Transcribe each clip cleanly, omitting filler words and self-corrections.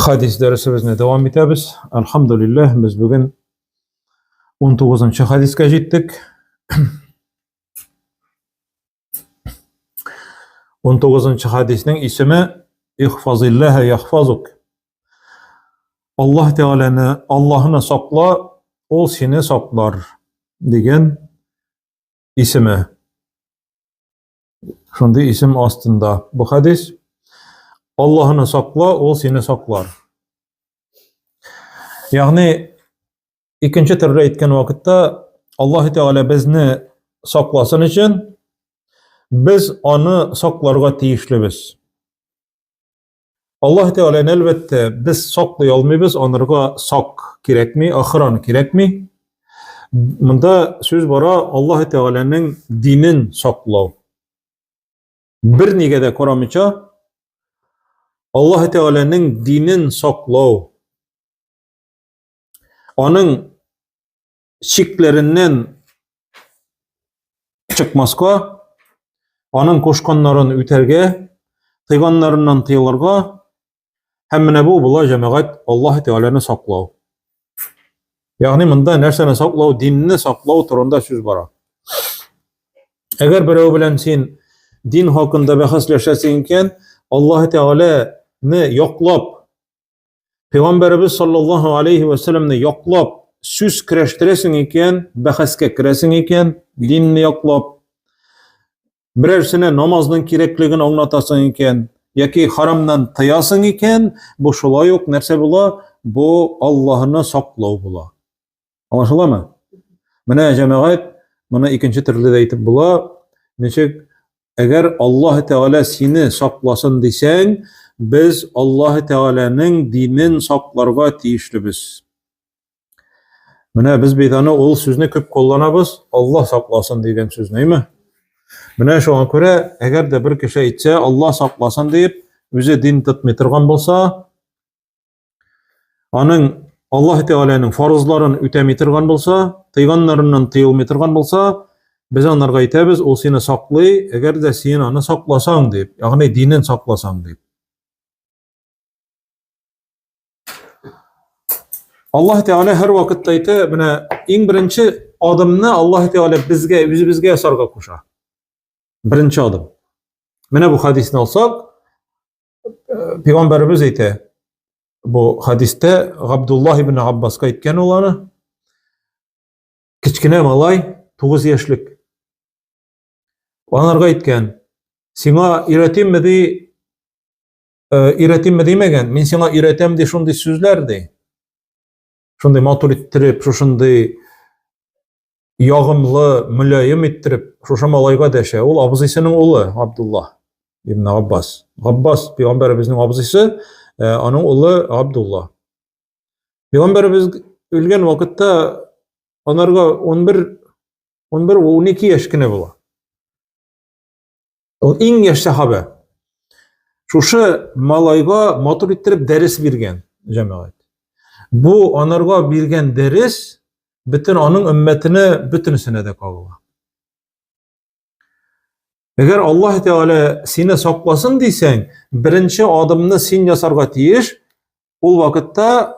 Хадис дәресебезне дәвам итәбез. Альхамдулилләһ, без бүген 19 хадискә җиттек. 19 хадиснең исеме Ихфазиллаһа яхфазук. Аллаһ Тәгаләне, Аллаһны сакла, ул сине саклар дигән исеме. Шундый исем астында бу хадис. Аллаһны сакла, ул сине саклар. Ягъни икенче төрле әйткән вакытта Аллаһ Тәгалә безне сакласын өчен без аны сакларга тиешлебез. Аллаһ Тәгаләне әлбәттә без саклый алмыйбыз, анырга сак кирәкми, охрана кирәкми. Монда сүз бара Аллаһ Тәгаләнең динен саклау. Бер нигә дә карамыйча Аллаһ Тәгаләнең динен саклау. Аның чикләреннән чыкмаска, аның кушканнарын үтәргә, тыйганнарыннан тыелырга һәм менә бу була җәмәгать Аллаһ Тәгаләне саклау. Ягъни монда нәрсәне саклау, динне саклау турында сүз бара. Әгәр берәү белән син дин хакында бәхәсләшәсең икән, Аллаһ Тәгаләне яклап Пәйгамбәребез саллаллаһу алейхи ва сәлламне яклап сүз көрәштерәсең икән, бәхәскә керәсең икән, динне яклап, берәрсенә намазның кирәклеген аңлатасың икән, яки харамнан тыясың икән, бу шулай ук нәрсә була? Бу Аллаһны саклау була. Аңлашыламы? Менә җәмәгать, моны икенче төрле дә әйтеп була. Ничек әгәр Аллаһ Тәгалә сине сакласын дисәң, без Аллаһ Тәгаләнең динен сакларга тиешлебез. Менә без бит аны ул сүзне күп кулланабыз, Аллаһ сакласын дигән сүзне, әйме? Менә шуңа күрә, әгәр дә бер кеше әйтсә, Аллаһ сакласын диеп, үзе дин тотмый торган булса, Аның Аллаһ Тәгаләнең фарызларын үтәми торган булса, тыйганнарыннан тыелмый торган булса, без анарга әйтәбез, ул сине саклый, әгәр дә син аны сакласаң дип, ягъни динен сакласаң дип. Аллаһ Тәгалә һәр вакытта әйтә, менә иң беренче адымны Аллаһ Тәгалә безгә, үзебезгә ясарга куша. Беренче адым. Менә бу хадисне алсак, Пәйгамбәребез әйтә, бу хадистә Габдуллаһ ибн Аббаска әйткән ул аны. Кечкенә малай, 9 яшьлек. Анарга әйткән, сиңа өйрәтимме ди, өйрәтимме димәгән, мин сиңа өйрәтәм ди шундый сүзләр ди. Шундый матур иттереп, шушындый ягымлы, мөлаем иттереп, шушы малайга дәшә. Ул абзыйсының улы Абдулла ибн Аббас. Габбас пәйгамбәребезнең абзыйсы, э, аның улы Абдулла. Пәйгамбәребез үлгән вакытта анарга 11 11 12 яшь кенә була. Ул иң яшь сахаба. Шушы малайга матур иттереп дәрес биргән җәмәгать. Бу анарга биргән дәрес бөтен аның өммәтенә бөтенесенә дә кагыла. Әгәр Аллаһ Тәгалә сине сакласын дисәң, беренче адымны син ясарга тиеш. Ул вакытта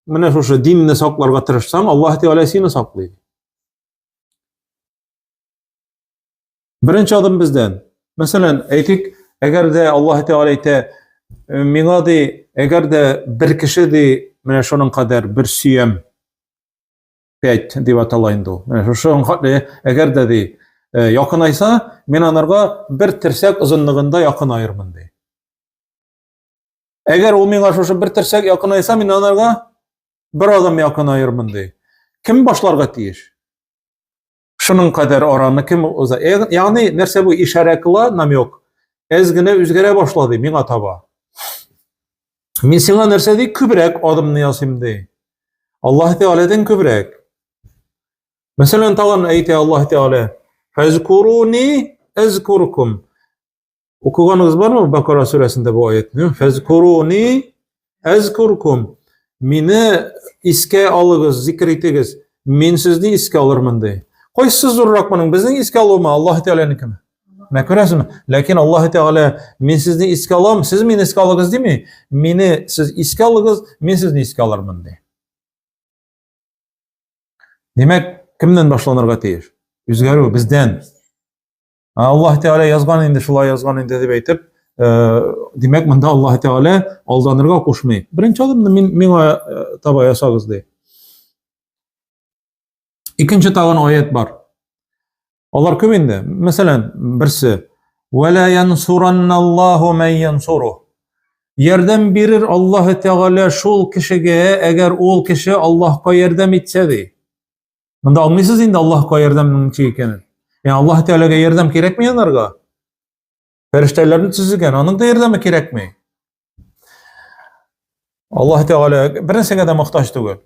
менә шушы динне сакларга тырышсаң, Аллаһ Тәгалә сине саклый. Беренче адым бездән. Мәсәлән, әйтик, әгәр дә Аллаһ Тәгалә әйтә, «Э, миңа ди, әгәр дә бер кеше ди, менә шуның кадәр бер сөям 5 дип атала инде ул. Менә шушы хәтле, әгәр дә ди, э, якынайса, мин анарга бер терсәк озынлыгында якынаермын ди. Әгәр ул миңа шушы бер терсәк якынайса, мин анарга бер адым якынаермын ди. Кем башларга тиеш? Шуның кадәр араны кем уза? Ягъни нәрсә бу ишарә кыла, намек. Әз генә үзгәрә башлады миңа таба. Мин сиңа нәрсә ди, күбрәк адымны ясыйм ди. Аллаһ Тәгаләдән күбрәк. Мәсәлән, тагын әйтә Аллаһ Тәгалә: "Фазкуруни азкуркум". Укыганыгыз бармы Бакара сүрәсендә бу аятны? Фазкуруни азкуркум. Мине искә алыгыз, зикр итегез. Мин сезне искә алырмын ди. Кайсы зуррак моның? Безнең искә алумы, Аллаһ Тәгаләнекеме? Менә күрәсезме? Ләкин Аллаһ Тәгалә мин сезне искә алам, сез мине искә алыгыз дими. Мине сез искә алыгыз, мин сезне искә алырмын ди. Димәк, кемнән башланырга тиеш? Үзгәрү бездән. Аллаһ Тәгалә язган инде, шулай язган инде дип әйтеп, э, димәк, монда Аллаһ Тәгалә алданырга кушмый. Беренче адымны мин миңа э, таба ясагыз ди. Икенче тагын аят бар. Алар күп инде. Мәсәлән, берсе Вәлә янсуранналлаһу мән янсуру. Ярдәм бирер Аллаһ Тәгалә шул кешегә, әгәр ул кеше Аллаһка ярдәм итсә ди. Монда аңлыйсыз инде Аллаһка ярдәмнең ничек икәнен. Ягъни Аллаһ Тәгаләгә ярдәм кирәкми анарга. Фәрештәләрне төзегән, аның да ярдәме кирәкми. Аллаһ Тәгалә бер нәрсәгә дә мохтаҗ түгел.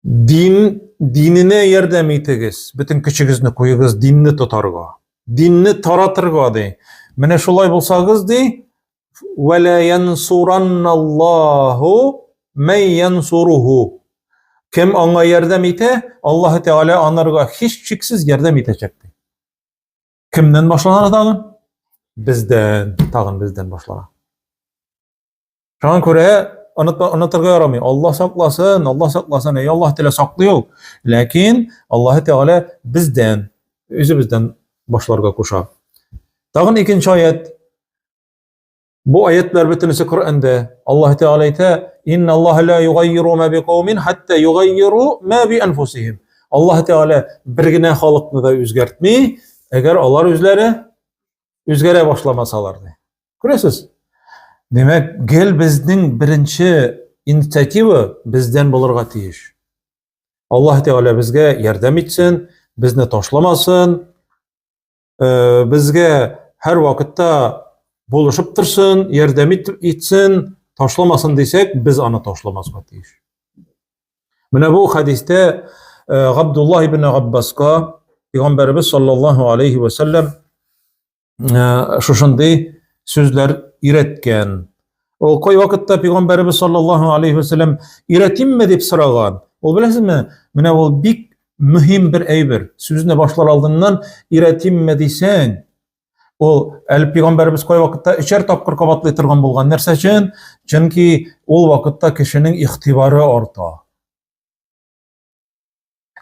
Дин, диненә ярдәм итегез, бөтен көчегезне куегыз динне тотарга, динне таратырга ди. Менә шулай булсагыз ди, вәлә янсуранналлаһу мән янсуруху. Кем аңа ярдәм итә, Аллаһ Тәгалә анарга һичшиксез ярдәм итәчәк ди. Кемнән башлана тагын? Бездән, тагын бездән башлана. Шуңа күрә онытырга ярамый. Аллаһ сакласын, Аллаһ сакласын. Әй Аллаһ Тәгалә саклый ул. Ләкин Аллаһ Тәгалә бездән, үзебездән башларга куша. Тагын икенче аят. Бу аятлар бөтенесе Коръәндә. Аллаһ Тәгалә әйтә: "Инна Аллаһ ла югаййиру ма биқаумин хатта югаййиру ма би анфусихим." Аллаһ Тәгалә бер генә халыкны да үзгәртми, әгәр алар үзләре үзгәрә башламасалар ди. Күрәсез? Димәк, гел безнең беренче инициатива бездән булырга тиеш. Аллаһ Тәгалә безгә ярдәм итсен, безне ташламасын, э, безгә һәр вакытта булышып торсын, ярдәм итсен, ташламасын дисәк, без аны ташламаска тиеш. Менә бу хәдистә э, Габдуллаһ ибн Габбаска Пәйгамбәребез саллаллаһу алейхи ва сәлләм Э, шушындый сүзләр өйрәткән. Ул кай вакытта пәйгамбәребез саллаллаһу алейхи вәсәлләм өйрәтимме дип сораган. Ул беләсезме, менә ул бик мөһим бер әйбер. Сүзне башлар алдыннан өйрәтимме дисәң, ул әле пәйгамбәребез кай вакытта өчәр тапкыр кабатлый торган булган. Нәрсә өчен? Чөнки ул вакытта кешенең игътибары арта.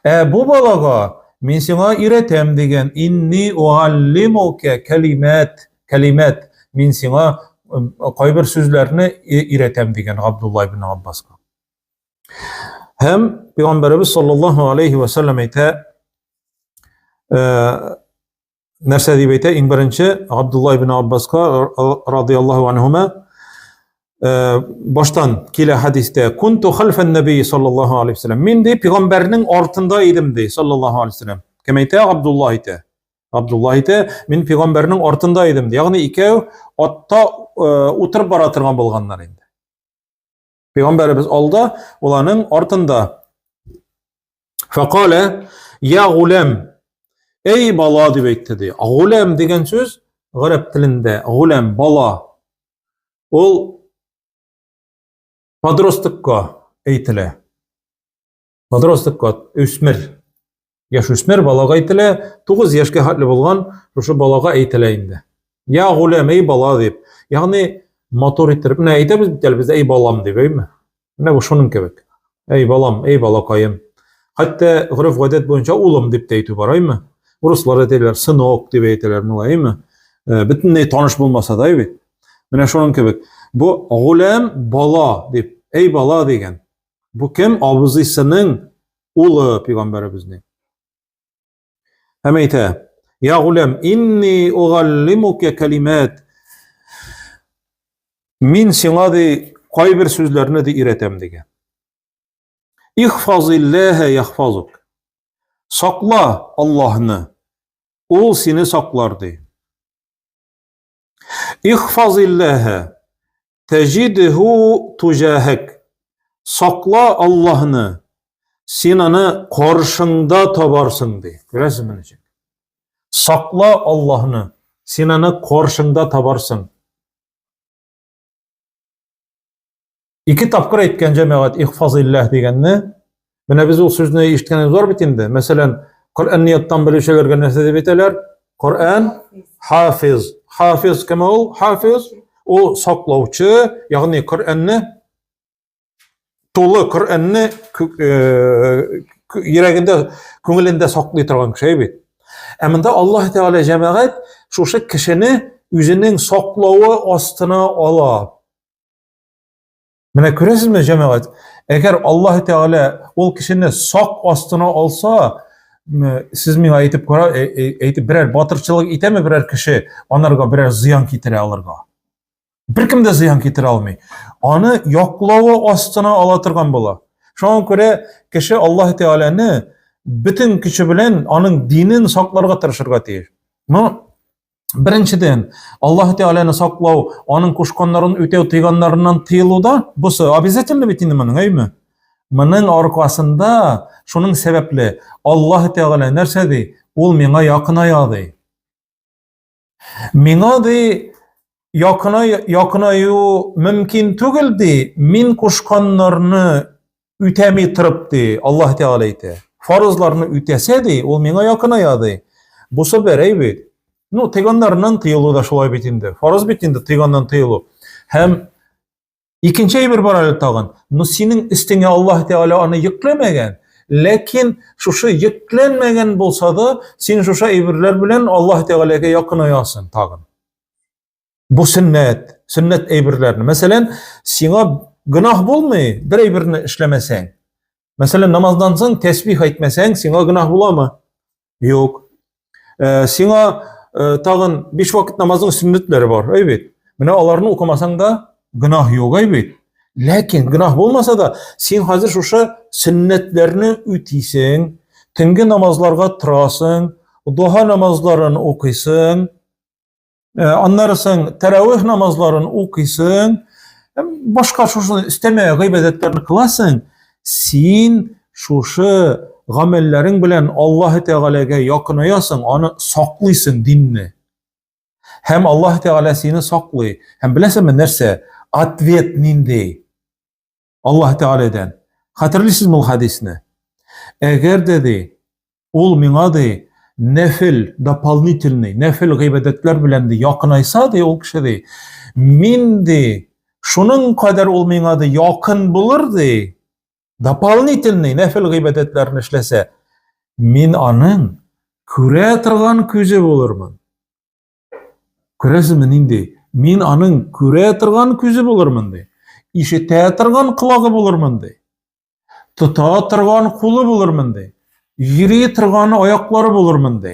Ә бу балага мин сиңа өйрәтәм дигән. Инни уаллимука калимат, калимат. Мин сиңа кайбер сүзләрне өйрәтәм дигән Габдулла ибн Аббаска. Һәм Пәйгамбәребез саллаллаһу алейхи ва саллям әйтә, нәрсә дип әйтә? Иң беренче Абдулла ибн Аббаска радияллаһу анһума э, баштан килә хәдистә кунту хальфан наби саллаллаһу алейхи вәсәлләм. Мин ди пәйгамбәрнең артында идем ди саллаллаһу алейхи вәсәлләм. Кем әйтә? Абдулла әйтә. Абдулла әйтә, мин пәйгамбәрнең артында идем. Ягъни икәү атта э, утырып бара торган булганнар инде. Пәйгамбәребез алда, ул аның артында. Фәкалә, я гуләм, эй бала дип әйтте ди. Гуләм дигән сүз гарәп телендә гуләм бала. Ул подростокка әйтелә. Подростокка үсмер. Яшүсмер балага әйтелә, 9 яшькә хәтле булган шушы балага әйтелә инде. Я гулям, эй бала дип. Ягъни матур иттереп, менә әйтәбез бит әле без эй балам дип, әйме? Менә бу шуның кебек. Эй балам, эй балакаем. Хәтта гореф-гадәт буенча улым дип тә әйтү бар, әйме? Урыслар әйтәләр, сынок дип әйтәләр, моңа, әйме? Э, бөтенләй таныш булмаса да бит. Менә шуның кебек. Бу гулям бала дип, эй бала дигән. Бу кем? Абзыйсының улы пәйгамбәребезнең. Һәм әйтә: "Я гулям, инни угаллимука калимат." Мин сиңа ди кайбер сүзләрне ди өйрәтәм дигән. Ихфазиллаһа яхфазук. Сакла Аллаһны, ул сине саклар ди. Ихфазиллаһа Тәҗидһу туҗаһәк. Сакла Аллаһны, син аны каршыңда табарсың, ди. Күрәсезме ничек? Сакла Аллаһны, син аны каршыңда табарсың. Ике тапкыр әйткән җәмәгать ихфазилләһ дигәнне. Менә без ул сүзне ишеткәнебез бар бит инде. Мәсәлән, Коръәнне яттан белүчеләргә нәрсә дип әйтәләр? Коръән хафиз. Хафиз кем ул? Хафиз ул саклаучы, ягъни Коръәнне тулы Коръәнне э, йөрәгендә, күңелендә саклый торган кеше бит. Ә монда Аллаһ Тәгалә җәмәгать шушы кешене үзенең саклавы астына ала. Менә күрәсезме, җәмәгать, әгәр Аллаһ Тәгалә ул кешене сак астына алса, сез миңа әйтеп кара, э, э, әйтеп берәр батырчылык итәме берәр кеше, анарга берәр зыян китерә алырга? Беркем дә зыян китерә алмый. Аны яклавы астына ала торган була. Шуңа күрә кеше Аллаһ Тәгаләне бөтен көче белән аның динен сакларга тырышырга тиеш. Ну, беренчедән, Аллаһ Тәгаләне саклау, аның кушканнарын үтәү, тыйганнарыннан тыелу да, бусы обязательно бит инде моның, әйме? Моның аркасында, шуның сәбәпле, Аллаһ Тәгалә нәрсә ди? Ул миңа якыная ди. Миңа ди якынай якынаю мөмкин түгел ди, мин кушканнарны үтәми торып ди, Аллаһ Тәгалә әйтә. Фарызларны үтәсә ди, ул миңа якыная ди. Бусы бер бит. Ну, тыйганнарыннан тыелу да шулай бит инде. Фарыз бит инде тыйганнан тыелу. Һәм икенче әйбер бар әле тагын. Но синең өстеңә Аллаһ Тәгалә аны йөкләмәгән, ләкин шушы йөкләнмәгән булса да, син шушы әйберләр белән Аллаһ Тәгаләгә якынаясың тагын. Бу сөннәт, сөннәт әйберләрне. Мәсәлән, сиңа гөнаһ булмый, бер әйберне эшләмәсәң. Мәсәлән, намаздан соң тәсбих әйтмәсәң, сиңа гөнаһ буламы? Юк. Э, сиңа э, тагын биш вакыт намазның сөннәтләре бар, әй бит. Менә аларны укымасаң да гөнаһ юк, әй бит. Ләкин гөнаһ булмаса да, син хәзер шушы сөннәтләрне үтисең, төнге намазларга торасың, духа намазларын укыйсың, Э, аннары соң тәравих намазларын укыйсың, башка шушы өстәмә гыйбадәтләрне кыласың, син шушы гамәлләрең белән Аллаһ Тәгаләгә якынаясың, аны саклыйсың динне. Һәм Аллаһ Тәгалә сине саклый. Һәм беләсеңме нәрсә? Ответ нинди? Аллаһ Тәгаләдән. Хәтерлисезме ул хәдисне? Әгәр дә ди, ул миңа ди, нәфел, дополнительный, нәфел гыйбадәтләр белән ди, якынайса ди ул кеше ди, мин ди, шуның кадәр ул миңа ди, якын булыр ди, дополнительный нәфел гыйбадәтләрне эшләсә, мин аның күрә торган күзе булырмын. Күрәсезме нинди? Мин аның күрә торган күзе булырмын ди. Ишетә торган колагы булырмын ди. Тота торган кулы булырмын ди. Йөри торган аяклары булырмын ди.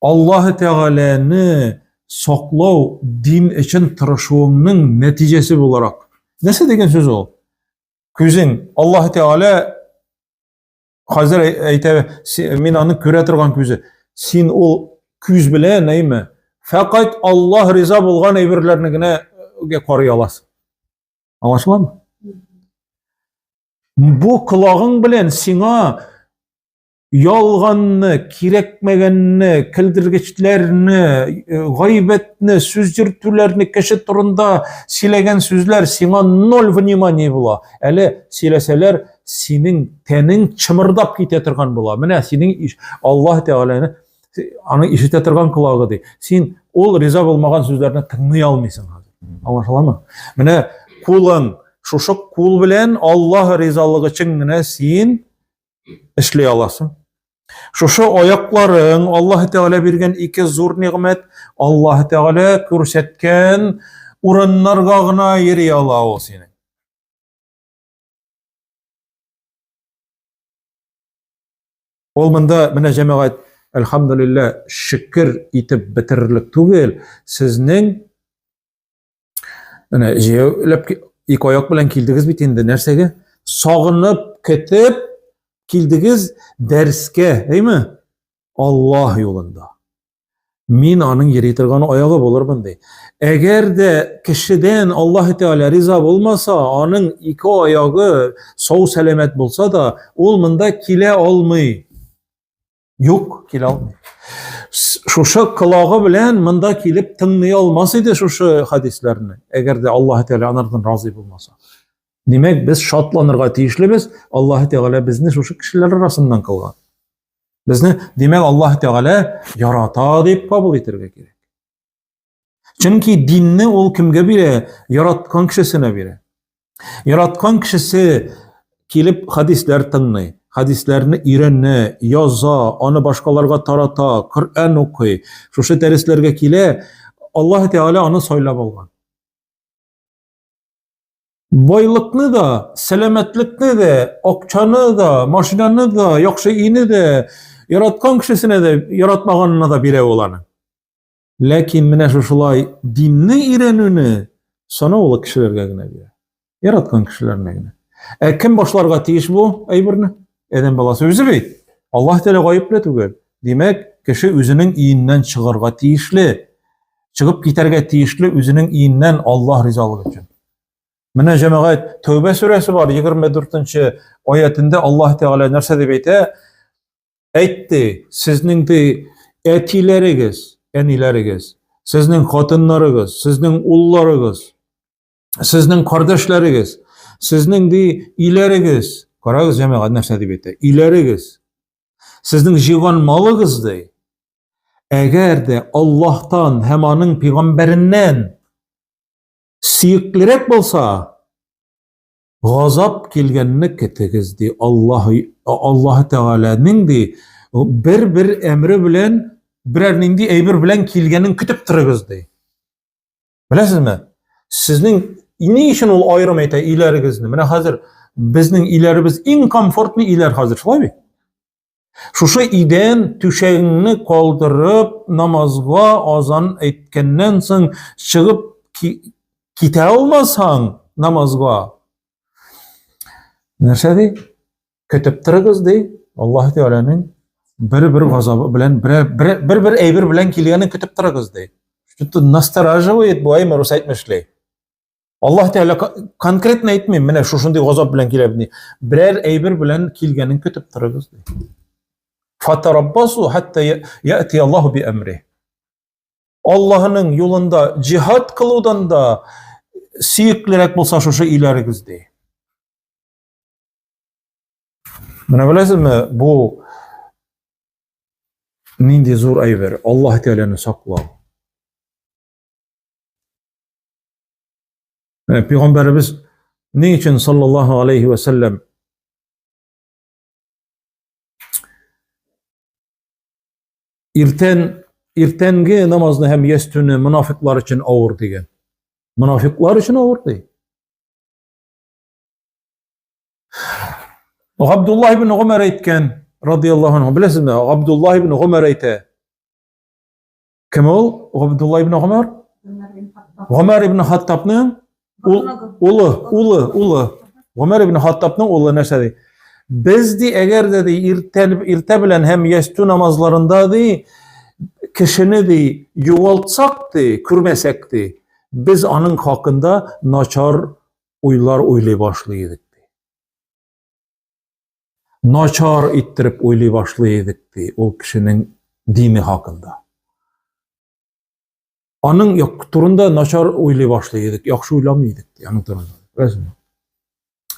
Аллаһ Тәгаләне саклау дин өчен тырышуыңның нәтиҗәсе буларак. Нәрсә дигән сүз ул? Күзең Аллаһ Тәгалә Хәзер әйтә, мин аны күрә торган күзе. Син ул күз белән, әйме? Фәкать Аллаһ риза булган әйберләрне генә э, карый аласың. Аңлашыламы? Бу колагың белән сиңа ялганны, кирәкмәгәнне, көлдергечләрне, э, гайбәтне, сүз йөртүләрне, кеше турында сөйләгән сүзләр сиңа ноль внимание була. Әле сөйләсәләр, синең тәнең чымырдап китә торган була. Менә синең Аллаһ Тәгаләне аны ишетә торган колагы ди. Син ул риза булмаган сүзләрне тыңлый алмыйсың хәзер. Аңлашыламы? Менә кулың, шушы кул белән Аллаһ ризалыгы өчен генә син эшли аласың. Шушы аякларың Аллаһ Тәгалә биргән ике зур нигъмәт, Аллаһ Тәгалә күрсәткән урыннарга гына йөри ала ул синең. Ул монда менә җәмәгать, әлхәмдүлилләһ, шөкер итеп бетерерлек түгел. Сезнең менә җәяүләп ике аяк белән килдегез бит инде нәрсәгә? Сагынып, көтеп килдегез дәрескә, әйме? Аллаһ юлында. Мин аның йөри торган аягы булырмын ди. Әгәр дә кешедән Аллаһ Тәгалә риза булмаса, аның ике аягы сау сәламәт булса да, ул монда килә алмый. Юк, килә алмый. Шушы колагы белән монда килеп тыңлый алмас иде шушы хадисләрне, әгәр дә Аллаһ Тәгалә анардан разый булмаса. Димәк, без шатланырга тиешлебез, Аллаһ Тәгалә безне шушы кешеләр арасыннан кылган. Безне, димәк, Аллаһ Тәгалә ярата дип кабул итәргә кирәк. Чөнки динне ул кемгә бирә? Яраткан кешесенә бирә. Яраткан кешесе килеп хадисләр тыңлый, хадисләрне өйрәнә, яза, аны башкаларга тарата, Коръән укый, шушы дәресләргә килә, Аллаһ Тәгалә аны сайлап алган. Байлыкны да, сәламәтлекне дә, акчаны да, машинаны да, яхшы өйне дә, яраткан кешесенә дә, яратмаганына да бирә ул аны. Ләкин менә шушылай динне өйрәнүне санаулы кешеләргә генә бирә. Яраткан кешеләренә генә. Ә кем башларга тиеш бу әйберне? Адәм баласы үзе бит. Аллаһ Тәгалә гаепле түгел. Димәк, кеше үзенең өеннән чыгарга тиешле. Чыгып китәргә тиешле үзенең өеннән Аллаһ ризалыгы өчен. Менә җәмәгать, Тәүбә сүрәсе бар, 24 аятендә Аллаһ Тәгалә нәрсә дип әйтә? Әйтте, сезнең ди әтиләрегез, әниләрегез, сезнең хатыннарыгыз, сезнең улларыгыз, сезнең кардәшләрегез, сезнең ди иләрегез, карагыз җәмәгать нәрсә дип әйтә, иләрегез, сезнең җыйган малыгыз ди, әгәр дә Аллаһтан һәм аның пәйгамбәреннән сөеклерәк булса, газап килгәнне көтегез ди Аллаһ Аллаһ Тәгаләнең ди бер-бер әмре белән берәр нинди әйбер белән килгәнен көтеп торыгыз ди. Беләсезме? Сезнең ни өчен ул аерым әйтә өйләрегезне? Менә хәзер безнең өйләребез иң комфортный өйләр хәзер, шулай бит? Шушы өйдән түшәгеңне калдырып, намазга азан әйткәннән соң чыгып китә алмасаң намазга. Нәрсә ди? Көтеп торыгыз ди. Аллаһ Тәгаләнең бер-бер газабы белән, бер-бер әйбер белән килгәнен көтеп торыгыз ди. Что-то настораживает бу әйме рус әйтмешли. Аллаһ Тәгалә конкретно әйтми, менә шушындый газап белән килә ди. Берәр әйбер белән килгәнен көтеп торыгыз ди. Фатараббасу хатта яти Аллаһу би әмри. Аллаһның юлында җиһад кылудан да сөеклерәк булса шушы өйләрегез ди. Менә беләсезме, бу нинди зур әйбер, Аллаһ Тәгаләне саклау. Э, Пәйгамбәребез ни өчен саллаллаһу алейхи ва саллям иртән иртәнге намазны һәм ястүне монафиклар өчен авыр дигән. Монафиклар өчен авыр ди. Габдулла ибн Гумар әйткән, радияллаһу анһу, беләсезме? Габдулла ибн Гумар әйтә. Кем ул? Габдулла ибн Гумар? Гумар ибн Хаттабның улы, улы, улы. Гумар ибн Хаттабның улы нәрсә ди? Без ди, әгәр дә ди, иртә, иртә белән һәм ястү намазларында ди, кешене ди, югалтсак ди, күрмәсәк ди, без аның хакында начар уйлар уйлый башлый идек. Начар иттереп уйлый башлый идек ди ул кешенең дине хакында. Аның турында начар уйлый башлый идек, яхшы уйламый идек ди аның турында. Беләсезме?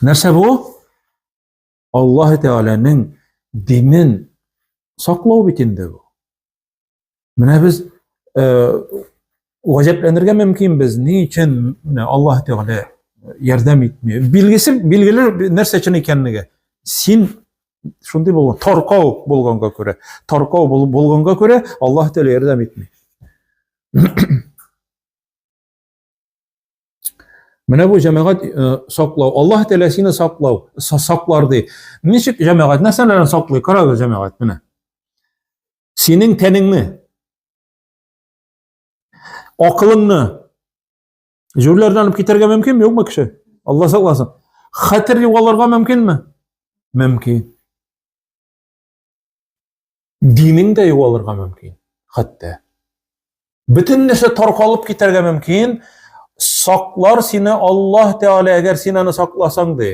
Нәрсә бу? Аллаһ Тәгаләнең динен саклау бит инде бу. Менә без э, гаҗәпләнергә мөмкинбез, ни өчен менә Аллаһ Тәгалә ярдәм итми. Билгесе, билгеле нәрсә өчен икәнлеге. Син шундый булган, таркау булганга күрә, таркау булганга күрә Аллаһ Тәгалә ярдәм итми. Менә бу җәмәгать э, саклау. Аллаһ Тәгалә сине саклау, саклар ди. Ничек җәмәгать нәрсәләрдән саклый? Карагыз җәмәгать менә. Синең тәнеңне, акылыңны җүләрдән алып китәргә мөмкинме, юкмы кеше? Алла сакласын. Хәтер югалырга мөмкинме? Мөмкин. Динең дә югалырга мөмкин, хәтта. Бөтен нәрсә таркалып китәргә мөмкин. Саклар сине Аллаһ Тәгалә, әгәр син аны сакласаң ди.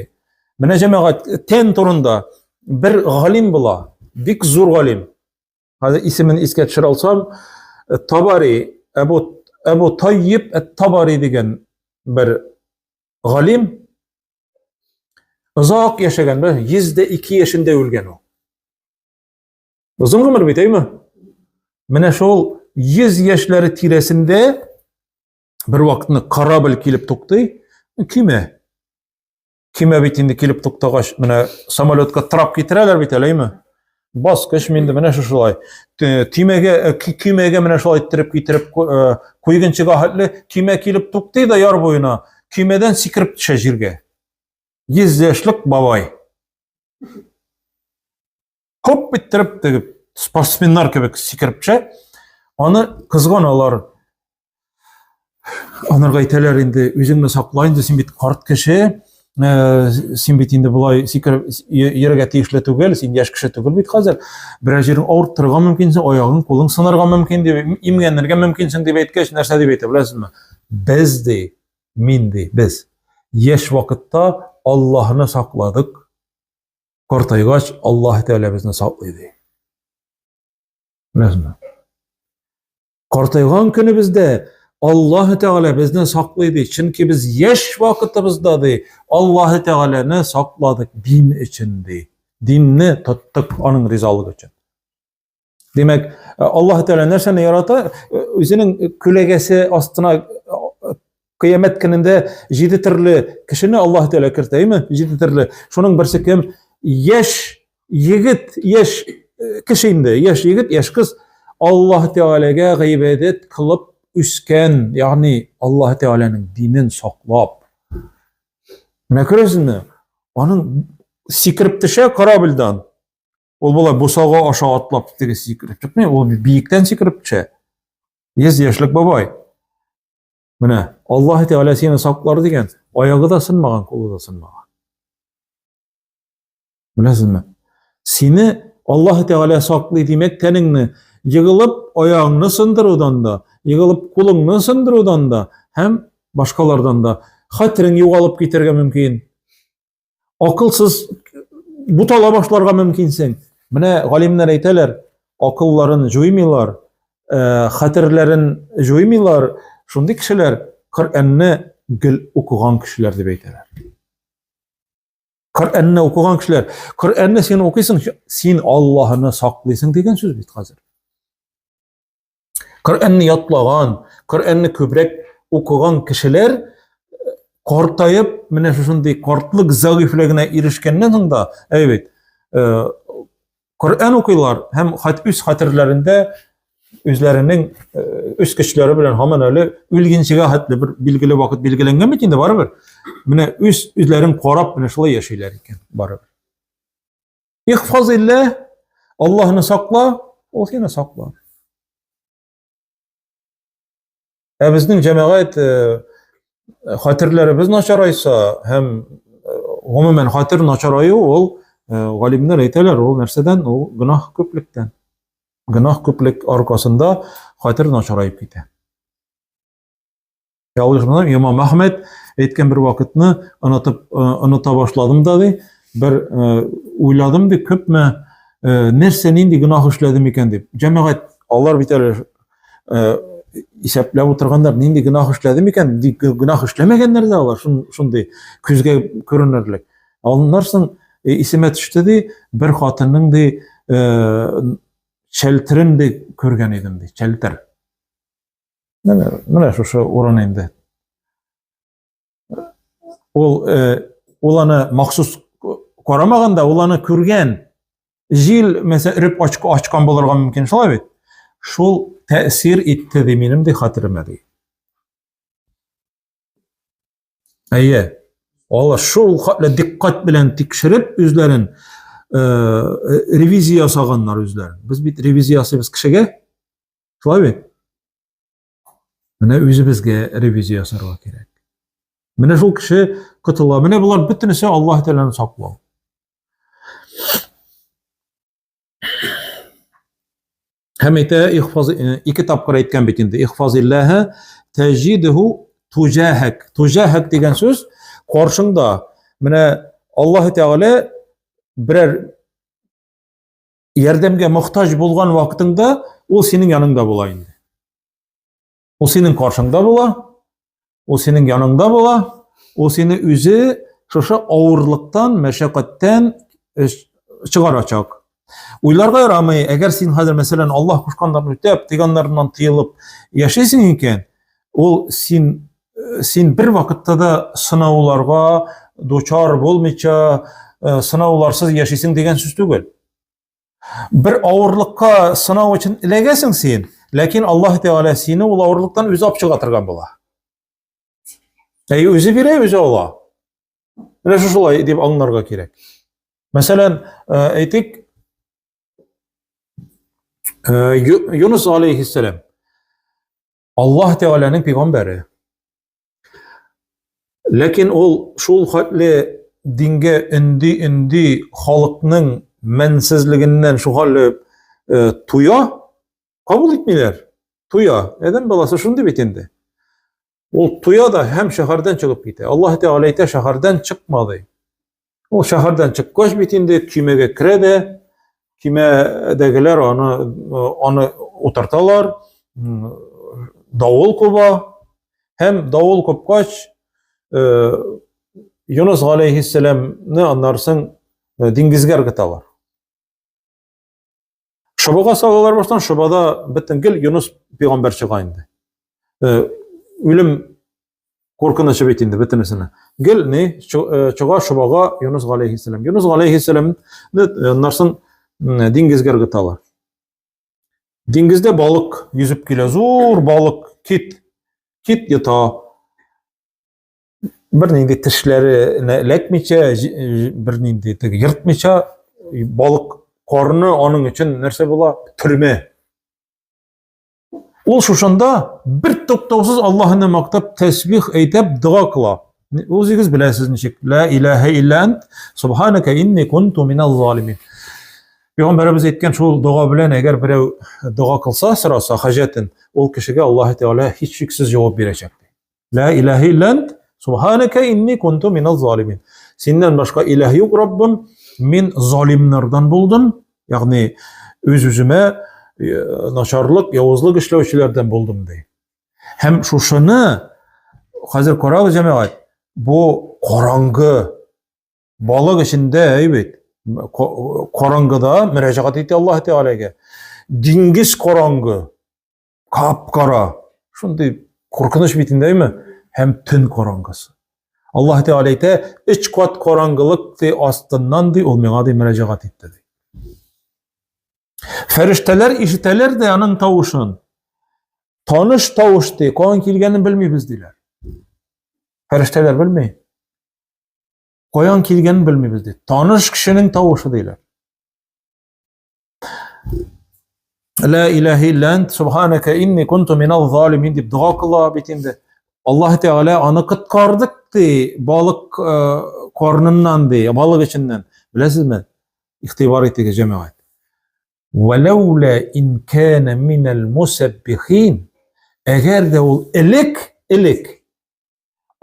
Менә җәмәгать, тән турында бер галим була, бик зур галим. Хәзер исемен искә төшерә алсам, э, Табари, Әбу Әбу Таййиб Әт-Табари дигән бер галим озак яшәгән, 102 яшендә үлгән ул. Озын гомер бит, әйме? Менә шул 100 яшьләре тирәсендә бер вакытны корабль килеп туктый, көймә. Көймә бит инде килеп туктагач, менә самолетка трап китерәләр бит әле, әйме? Баскыч инде менә шушылай. Төймәгә, э, көймәгә менә шулай иттереп китереп э, куйгынчыга хәтле көймә килеп туктый да яр буена, көймәдән сикереп төшә җиргә. 100 яшьлек бабай. Хоп иттереп теге спортсменнар кебек сикереп төшә. Аны кызганалар. Анарга әйтәләр инде, үзеңне сакла инде, син бит карт кеше, э, син бит инде болай сикереп йөрергә тиешле түгел, син яшь кеше түгел бит хәзер. Берәр җирең авырттырырга мөмкинсең, аягың, кулың сынарга мөмкин дип, имгәнергә мөмкинсең дип әйткәч, нәрсә дип әйтә, беләсезме? Без ди, мин ди, без яшь вакытта Аллаһны сакладык, Картайгач, Аллаһ Тәгалә безне саклый ди. Беләсезме? Картайган көнебездә Аллаһ Тәгалә безне саклый ди. Чөнки без яшь вакытыбызда ди, Аллаһ Тәгаләне сакладык дин өчен ди. Динне тоттык аның ризалыгы өчен. Димәк, Аллаһ Тәгалә нәрсәне ярата? Үзенең күләгәсе астына кыямәт көнендә җиде төрле кешене Аллаһ Тәгалә кертә, әйме? Җиде төрле. Шуның берсе кем? Яшь егет, яшь кеше инде, яшь егет, яшь кыз Аллаһ Тәгаләгә гыйбадәт кылып үскән, ягъни Аллаһ Тәгаләнең динен саклап. Менә күрәсезме? Аның сикереп төшә корабльдан. Ул болай бусага аша атлап теге сикереп чыкмый, ул биектән сикереп төшә. 100 яшьлек бабай. Менә Аллаһ Тәгалә сине саклар дигән, аягы да сынмаган, кулы да сынмаган. Беләсезме? Сине Аллаһ Тәгалә саклый димәк, тәнеңне егылып аягыңны сындырудан да, егылып кулыңны сындырудан да һәм башкалардан да хәтерең югалып китәргә мөмкин. Акылсыз бутала башларга мөмкинсең. Менә галимнәр әйтәләр, акылларын җуймыйлар, э, хәтерләрен җуймыйлар. Шундый кешеләр Коръәнне гел укыган кешеләр дип әйтәләр. Коръәнне укыган кешеләр, Коръәнне син укыйсың, син Аллаһны саклыйсың дигән сүз бит хәзер. Коръәнне ятлаган, Коръәнне күбрәк укыган кешеләр э, картаеп, менә шушындый картлык зәгыйфьлегенә ирешкәннән соң да, әй бит, э, Коръән укыйлар һәм үз хәтерләрендә үзләренең э, үз көчләре белән һаман әле үлгенчегә хәтле бер билгеле вакыт билгеләнгән бит инде барыбер. Менә үз үзләрен карап менә шулай яшиләр икән барыбер. Ихфазилла, Аллаһны сакла, ул сине саклар. Ә безнең җәмәгать э, хәтерләребез начарайса һәм э, гомумән хәтер начараю ул э, галимнәр әйтәләр, ул нәрсәдән? Ул гөнаһ күплектән. Гөнаһ күплек аркасында хәтер начараеп китә. Ялгышмасам, Имам Әхмәд әйткән бер вакытны онытып э, оныта башладым да ди. Бер э, уйладым ди, күпме э, нәрсә нинди гөнаһ эшләдем икән дип. Җәмәгать, алар бит әле исәпләп утырганнар, нинди гөнаһ эшләдем икән, гөнаһ эшләмәгәннәр дә алар шундый күзгә күренерлек. Аннан соң исемә төште ди, бер хатынның ди чәлтерен ди күргән идем ди, чәлтер. Менә, менә шушы урын инде. Ул, э, ул аны махсус карамаган да, ул аны күргән. Җил, мәсәлән, өреп ачкан булырга мөмкин, шулай бит? Шул тәэсир итте ди минем ди хәтеремә ди. Әйе. Алар шул хәтле диккать белән тикшереп үзләрен э, ревизия ясаганнар үзләрен. Без бит ревизия ясыйбыз кешегә. Шулай бит? Менә үзебезгә ревизия ясарга кирәк. Менә шул кеше котыла. Менә болар бөтенесе Аллаһ Тәгаләне саклау. Һәм әйтә, ихфаз, э, ике тапкыр әйткән бит инде. Ихфазиллаһа таҗидһу туҗаһак. Туҗаһак дигән сүз каршыңда. Менә Аллаһ Тәгалә берәр ярдәмгә мохтаҗ булган вакытыңда ул синең яныңда була инде. Ул синең каршыңда була, ул синең яныңда була, ул сине үзе шушы авырлыктан, мәшәкатьтән э, чыгарачак. Уйларга ярамый, әгәр син хәзер, мәсәлән, Аллаһ кушканнарны үтәп, тыйганнарыннан тыелып яшисең икән, ул син э, син бер вакытта да сынауларга дучар булмыйча, э, сынауларсыз яшисең дигән сүз түгел. Бер авырлыкка сынау өчен эләгәсең син, ләкин Аллаһ Тәгалә сине ул авырлыктан үзе алып чыга торган була. Әй, үзе бирә, үзе ала. Менә шулай дип аңларга кирәк. Мәсәлән, э, әйтик, э, Юнус алейхиссалам Аллаһ Тәгаләнең пәйгамбәре. Ләкин ул шул хәтле дингә өнди-өнди халыкның мәнсезлегеннән шул хәтле э, туя, кабул итмиләр. Туя. Адәм баласы шундый бит инде. Ул туя да һәм шәһәрдән чыгып китә. Аллаһ Тәгалә әйтә, шәһәрдән чыкма ди. Ул шәһәрдән чыккач бит инде көймәгә керә дә, көймәдәгеләр аны аны утырталар, давыл куба. Һәм давыл купкач, Юнус галәйһиссәламне аннан соң диңгезгә ыргыталар. Шобага салалар баштан, шобада бөтен гел Юнус пәйгамбәр чыга инде. Үлем куркынычы бит инде бөтенесенә. Гел ни чыга шобага Юнус галәйһиссәлам. Юнус галәйһиссәламны аннан соң диңгезгә ыргыталар. Диңгездә балык йөзеп килә, зур балык, кит. Кит йота. Бернинди тешләренә эләкмичә, бернинди теге ертмыйча, балык карны аның өчен нәрсә була? Төрмә. Ул шушында бер туктаусыз Аллаһыны мактап, тәсбих әйтеп, дога кыла. Үзегез беләсез ничек. Ла илаһа илля ант, субханака инни кунту минал залимин. Пәйгамбәребез әйткән шул дога белән әгәр берәү дога кылса, сораса хаҗәтен, ул кешегә Аллаһ Тәгалә һичшиксез җавап бирәчәк. Ла илаһа илля ант, субханака инни кунту минал залимин. Синнән башка илаһ юк, Раббым, мин залимнардан булдым, ягъни үз-үземә э, начарлык, явызлык эшләүчеләрдән булдым ди. Һәм шушыны хәзер карагыз, җәмәгать, бу караңгы балык эчендә әй бит, караңгыда мөрәҗәгать итә Аллаһ Тәгаләгә. Диңгез караңгы, кап-кара. Шундый куркыныч бит инде, әйме? Һәм төн караңгысы. Аллаһ Тәгалә әйтә, өч кат караңгылык ди астыннан ди, ул миңа ди мөрәҗәгать итте ди. Фәрештәләр ишетәләр дә аның тавышын. Таныш тавыш ди, каян килгәнен белмибез диләр. Фәрештәләр белми. Каян килгәнен белмибез ди. Таныш кешенең тавышы диләр. Ла илаһа илля ант субханака инни кунту минал залимин дип дога кыла бит инде. Аллаһ Тәгалә аны коткардык ди, балык э, карныннан ди, балык эченнән. Беләсезме? Игътибар итегез, җәмәгать. Вәләүлә ин кана минал мусаббихин. Әгәр дә ул элек, элек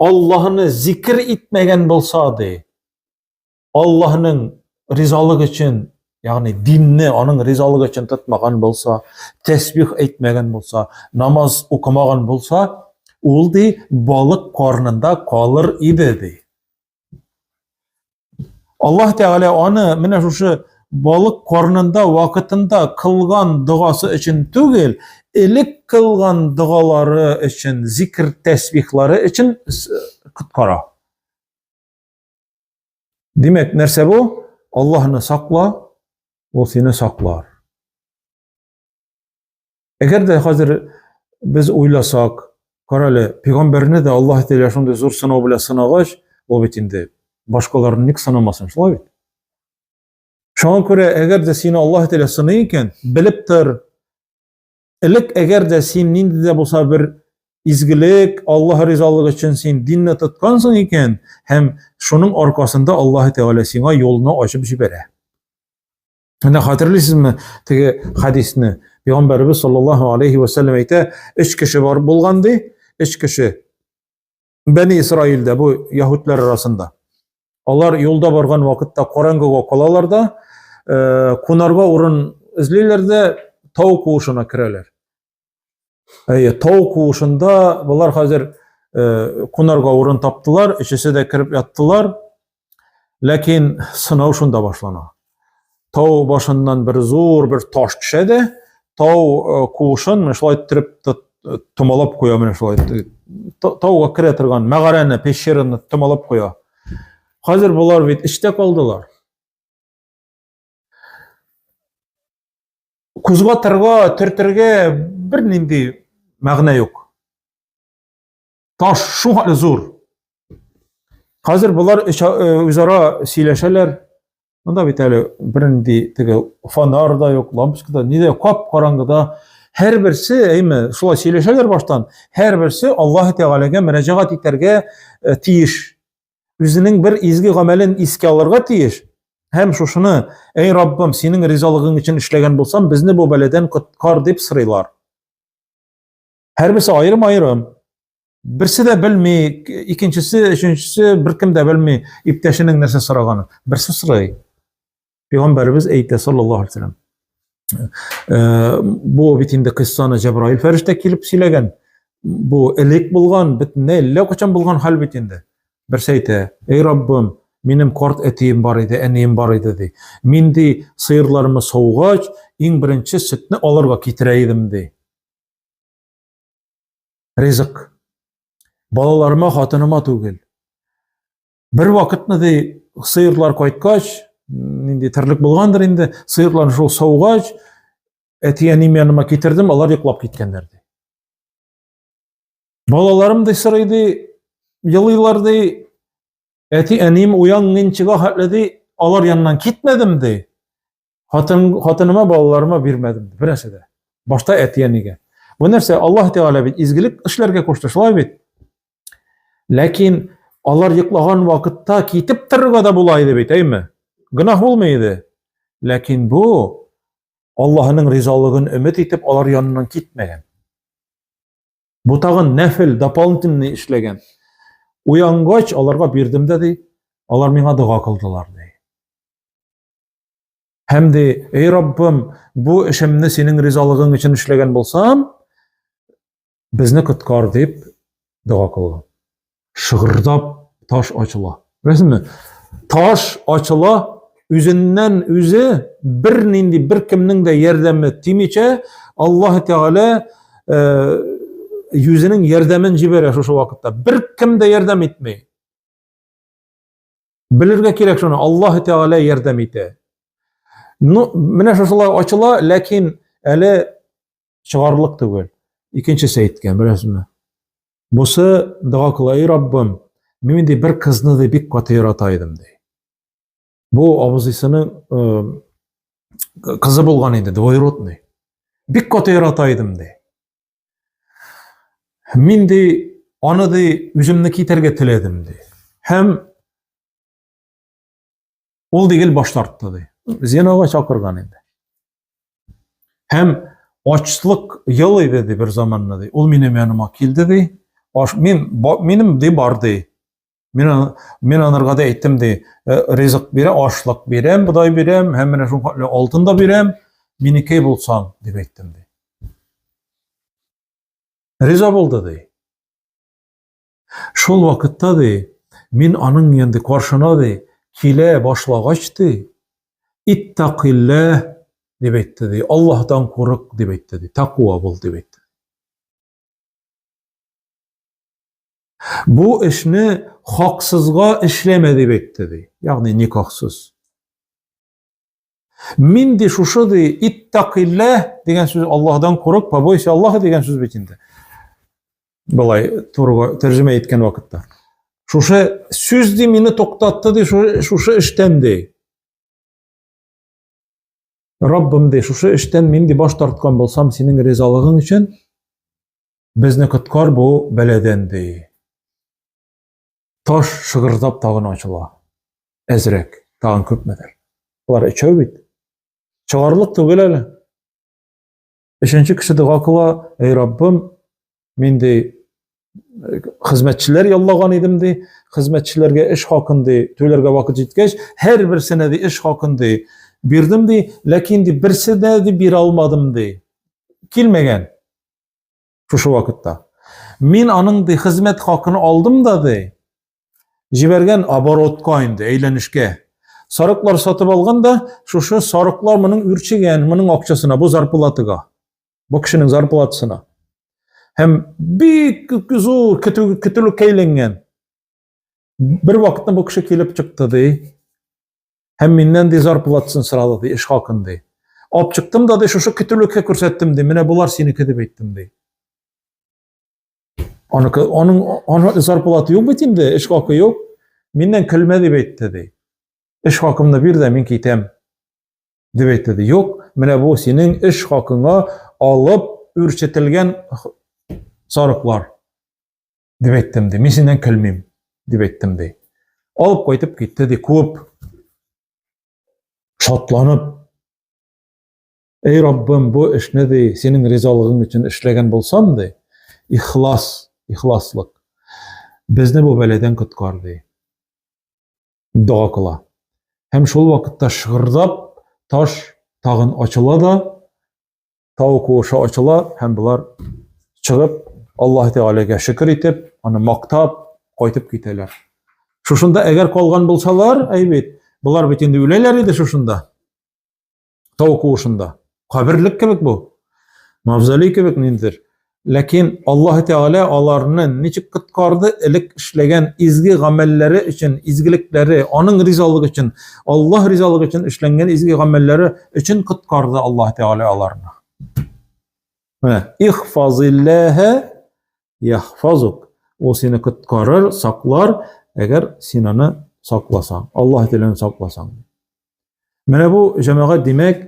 Аллаһны зикр итмәгән булса ди, Аллаһның ризалыгы өчен, ягъни динне аның ризалыгы өчен тотмаган булса, тәсбих әйтмәгән булса, намаз укымаган булса, ул ди балык карнында калыр иде ди. Аллаһ Тәгалә аны менә шушы балык карнында вакытында кылган догасы өчен түгел, элек кылган догалары өчен, зикр тәсбихлары өчен коткара. Димәк, нәрсә бу? Аллаһны сакла, ул сине саклар. Әгәр дә хәзер без уйласак, карале, пәйгамбәрне дә Аллаһ Тәгалә шундый зур сынау белән сынагач, ул бит инде башкаларны ник сынамасын, шулай бит? Шуңа күрә, әгәр дә сине Аллаһ Тәгалә сыный икән, белеп тор, Элек әгәр дә син нинди дә булса бер изгелек, Аллаһ ризалыгы өчен син динне тоткансың икән, һәм шуның аркасында Аллаһ Тәгалә сиңа юлны ачып җибәрә. Менә хәтерлисезме теге хадисне? Пәйгамбәребез саллаллаһу алейхи ва сәлләм әйтә, өч кеше бар булган ди, өч кеше. Бәни Исраилдә, бу яһүдләр арасында. Алар юлда барган вакытта караңгыга калалар да, э, кунарга урын эзлиләр дә, тау куышына керәләр. Әйе, тау куышында болар хәзер э, кунарга урын таптылар, өчесе дә кереп яттылар. Ләкин сынау шунда башлана. Тау башыннан бер зур бер таш төшә дә, тау э, куышын менә шулай иттереп э, томалап куя менә шулай. Тауга керә торган мәгарәне, пещераны томалап куя. Хәзер болар бит эчтә калдылар. Кузгатырга, төртергә бернинди мәгънә юк. Таш шуңа зур. Хәзер болар э, үзара сөйләшәләр. Монда бит әле бернинди теге фонарь да юк, лампочка да, ни дә кап-караңгыда. Һәрберсе, әйме, шулай сөйләшәләр баштан, һәрберсе Аллаһ Тәгаләгә мөрәҗәгать итәргә э, тиеш. Үзенең бер изге гамәлен искә алырга тиеш. Һәм шушыны, әй Раббым, синең ризалыгың өчен эшләгән булсам, безне бу бәладән коткар дип сорыйлар. Һәрберсе аерым-аерым. Берсе дә белми, икенчесе, өченчесе беркем дә белми иптәшенең нәрсә сораганын. Берсе сорый. Пәйгамбәребез әйтә, саллаллаһу алейһи вәсәлләм. Э, бу бит инде кыссаны Җәбраил фәрештә килеп сөйләгән. Бу элек булган, бөтенләй әллә кайчан булган хәл бит инде. Берсе әйтә, "Эй Раббым, минем карт әтием бар иде, әнием бар иде" ди. Мин ди сыерларымны саугач, иң беренче сөтне алырга китерә идем ди. Ризык. Балаларыма, хатыныма түгел. Бер вакытны ди сыерлар кайткач, нинди терлек булгандыр инде, сыерларны шул саугач, әти-әнием яныма китердем, алар йоклап киткәннәр ди. Балаларым ди сорый ди, елыйлар ди, әти-әнием уянгынчыга хәтле ди, алар яныннан китмәдем ди. Хатын, хатыныма, балаларыма бирмәдем. Бер нәрсә дә. Башта әти-әнигә. Бу нәрсә Аллаһ Тәгалә бит изгелек эшләргә кушты, шулай бит? Ләкин алар йоклаган вакытта китеп торырга да була иде бит, әйме? Гөнаһ булмый иде. Ләкин бу Аллаһының ризалыгын өмет итеп алар яныннан китмәгән. Бу тагын нәфел, дополнительный эшләгән. Уянгач аларга бирдем дә ди, алар миңа дога кылдылар ди. Һәм ди, эй Раббым, бу эшемне синең ризалыгың өчен эшләгән булсам, безне коткар дип дога кылган. Шыгырдап таш ачыла. Беләсеңме? Таш ачыла, үзеннән үзе бернинди бер кемнең дә ярдәме тимичә, Аллаһ Тәгалә э, үзенең ярдәмен җибәрә шушы вакытта. Бер кем дә ярдәм итми. Белергә кирәк шуны, Аллаһ Тәгалә ярдәм итә. Ну, менә шушылай ачыла, ләкин әле чыгарлык түгел. Икенчесе әйткән, беләсезме? Бусы дога кыла, эй Раббым, мин ди бер кызны ди бик каты ярата идем ди. Бу абызыйсының э, кызы булган инде, двоюродный. Бик каты ярата идем ди. Мин ди, аны ди, үземне китәргә теләдем ди. Һәм ул ди гел баш тартты ди. Зинага чакырган инде. Һәм ачлык ел иде ди бер заманны ди. Ул минем яныма килде ди. Аш, мин, минем ди бар ди. Мин, мин анарга да әйттем ди, «Э, ризык бирә, ашлык бирәм, бодай бирәм, һәм менә шул хәтле алтын да бирәм, минеке булсаң, дип әйттем ди. Риза булды ди. Шул вакытта ди, мин аның инде каршына ди, килә башлагач ди, иттакиллә дип әйтте ди, Аллаһтан курык дип әйтте ди, такуа бул дип әйтте. Бу эшне хаксызга эшләмә дип әйтте ди. Ягъни никахсыз. Мин ди шушы ди иттакиллә дигән сүз Аллаһдан курык, побойся Аллаһа дигән сүз бит инде. Болай турыга тәрҗемә иткән вакытта. Шушы сүз ди мине туктатты ди шушы эштән ди. Раббым ди, шушы эштән мин ди баш тарткан булсам, синең ризалыгың өчен Безне коткар бу бәладән, ди. Таш шыгырдап тагын ачыла. Әзрәк, тагын күпмедер. Болар өчәү бит. Чыгарлык түгел әле. Өченче кеше дога кыла, эй Раббым, мин ди хезмәтчеләр яллаган идем ди, хезмәтчеләргә эш хакын ди, түләргә вакыт җиткәч, һәрберсенә ди эш хакын ди бирдем ди, ләкин ди берсе дә ди бирә алмадым ди. Килмәгән. Шушы вакытта. Мин аның ди хезмәт хакын алдым да ди. Җибәргән оборотка инде, әйләнешкә. Сарыклар сатып алган да, шушы сарыклар моның үрчегән, моның акчасына, бу зарплатага. Бу кешенең зарплатасына. Һәм бик зур көтү, көтүлеккә әйләнгән. Бер вакытны бу кеше килеп чыкты ди. Һәм миннән ди зарплатасын сорады ди, эш хакын ди. Алып чыктым да ди, шушы көтүлеккә күрсәттем ди. Менә болар синеке дип әйттем ди. Аныкы, аның аның зарплата юк бит инде, эш хакы юк. Миннән көлмә дип әйтте ди. Эш хакымны бир дә мин китәм. Дип әйтте ди. Юк, менә бу синең эш хакыңа алып үрчетелгән сарыклар. Дип әйттем ди. Мин синнән көлмим, дип әйттем ди. Алып кайтып китте ди, куып. Шатланып. Эй Раббым, бу эшне ди, синең ризалыгың өчен эшләгән булсам ди, ихлас, ихласлык. Безне бу бәладән коткар ди. Дога кыла. Һәм шул вакытта шыгырдап таш тагын ачыла да, тау куышы ачыла һәм болар чыгып, Аллаһ Тәгаләгә шөкер итеп, аны мактап кайтып китәләр. Шушында әгәр калган булсалар, әй бит, болар бит инде үләләр иде шушында. Тау куышында. Каберлек кебек бу. Мавзолей кебек ниндидер. Ләкин Аллаһ Тәгалә аларны ничек коткарды? Элек эшләгән изге гамәлләре өчен, изгелекләре, аның ризалыгы өчен, Аллаһ ризалыгы өчен эшләнгән изге гамәлләре өчен коткарды Аллаһ Тәгалә аларны. Менә ихфазиллаһа яхфазук. Ул сине коткарыр, саклар, әгәр син аны сакласаң, Аллаһ Тәгаләне сакласаң. Менә бу җәмәгать димәк,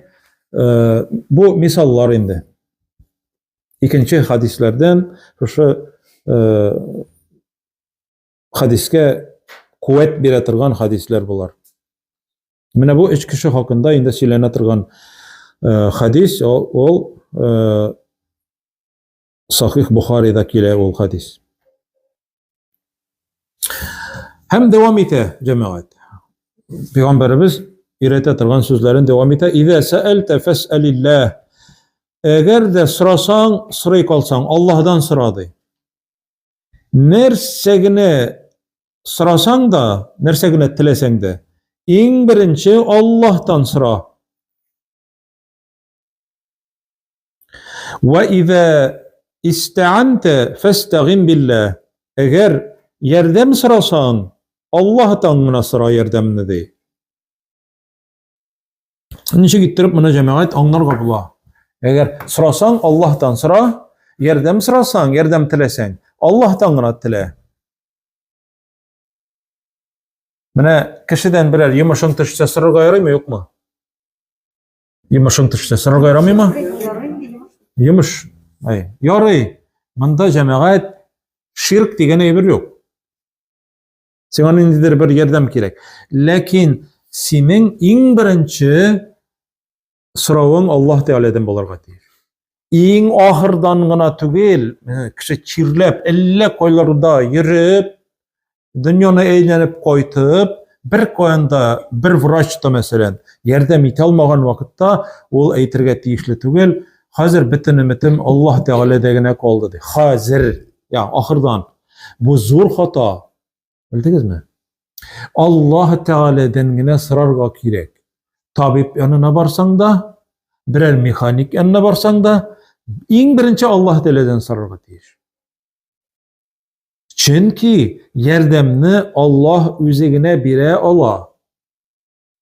э, бу мисаллар инде. Икенче хадисләрдән шушы э, хадискә куәт бирә торган хадисләр болар. Менә бу өч кеше хакында инде сөйләнә торган э, хадис, ул, ул Сахих Бухарида килә ул хадис. Һәм дәвам итә җәмәгать. Пәйгамбәребез өйрәтә торган сүзләрен дәвам итә. Изә сәәлтә фәсәлилләһ. Әгәр дә сорасаң, сорый калсаң, Аллаһдан сора ди. Нәрсә генә сорасаң да, нәрсә генә теләсәң дә, иң беренче Аллаһтан сора. Вә изә истәанте фәстәгин билләһ. Әгәр ярдәм сорасаң, Аллаһтан гына сора ярдәмне ди. Ничек иттереп моны җәмәгать аңларга була? Әгәр сорасаң, Аллаһтан сора, ярдәм сорасаң, ярдәм теләсәң, Аллаһтан гына телә. Менә кешедән берәр йомышың төшсә сорарга ярыймы, юкмы? Йомышың төшсә, сорарга ярамыймы? Йомыш. Ай, ярый. Монда җәмәгать ширк дигән әйбер юк. Сиңа ниндидер бер ярдәм кирәк. Ләкин синең иң беренче соравың Аллаһ Тәгаләдән булырга тиеш. Иң ахырдан гына түгел, кеше чирләп, әллә кайларда йөреп, дөньяны әйләнеп кайтып, бер каян да бер врач та, мәсәлән, ярдәм итә алмаган вакытта ул әйтергә тиешле түгел, хәзер бөтен өметем Аллаһ Тәгаләдә генә калды ди. Хәзер, я, ахырдан. Бу зур хата. Белдегезме? Аллаһ Тәгаләдән генә сорарга кирәк. Табиб янына барсаң да, берәр механик янына барсаң да, иң беренче Аллаһ Тәгаләдән сорарга тиеш. Чөнки ярдәмне Аллаһ үзе генә бирә ала.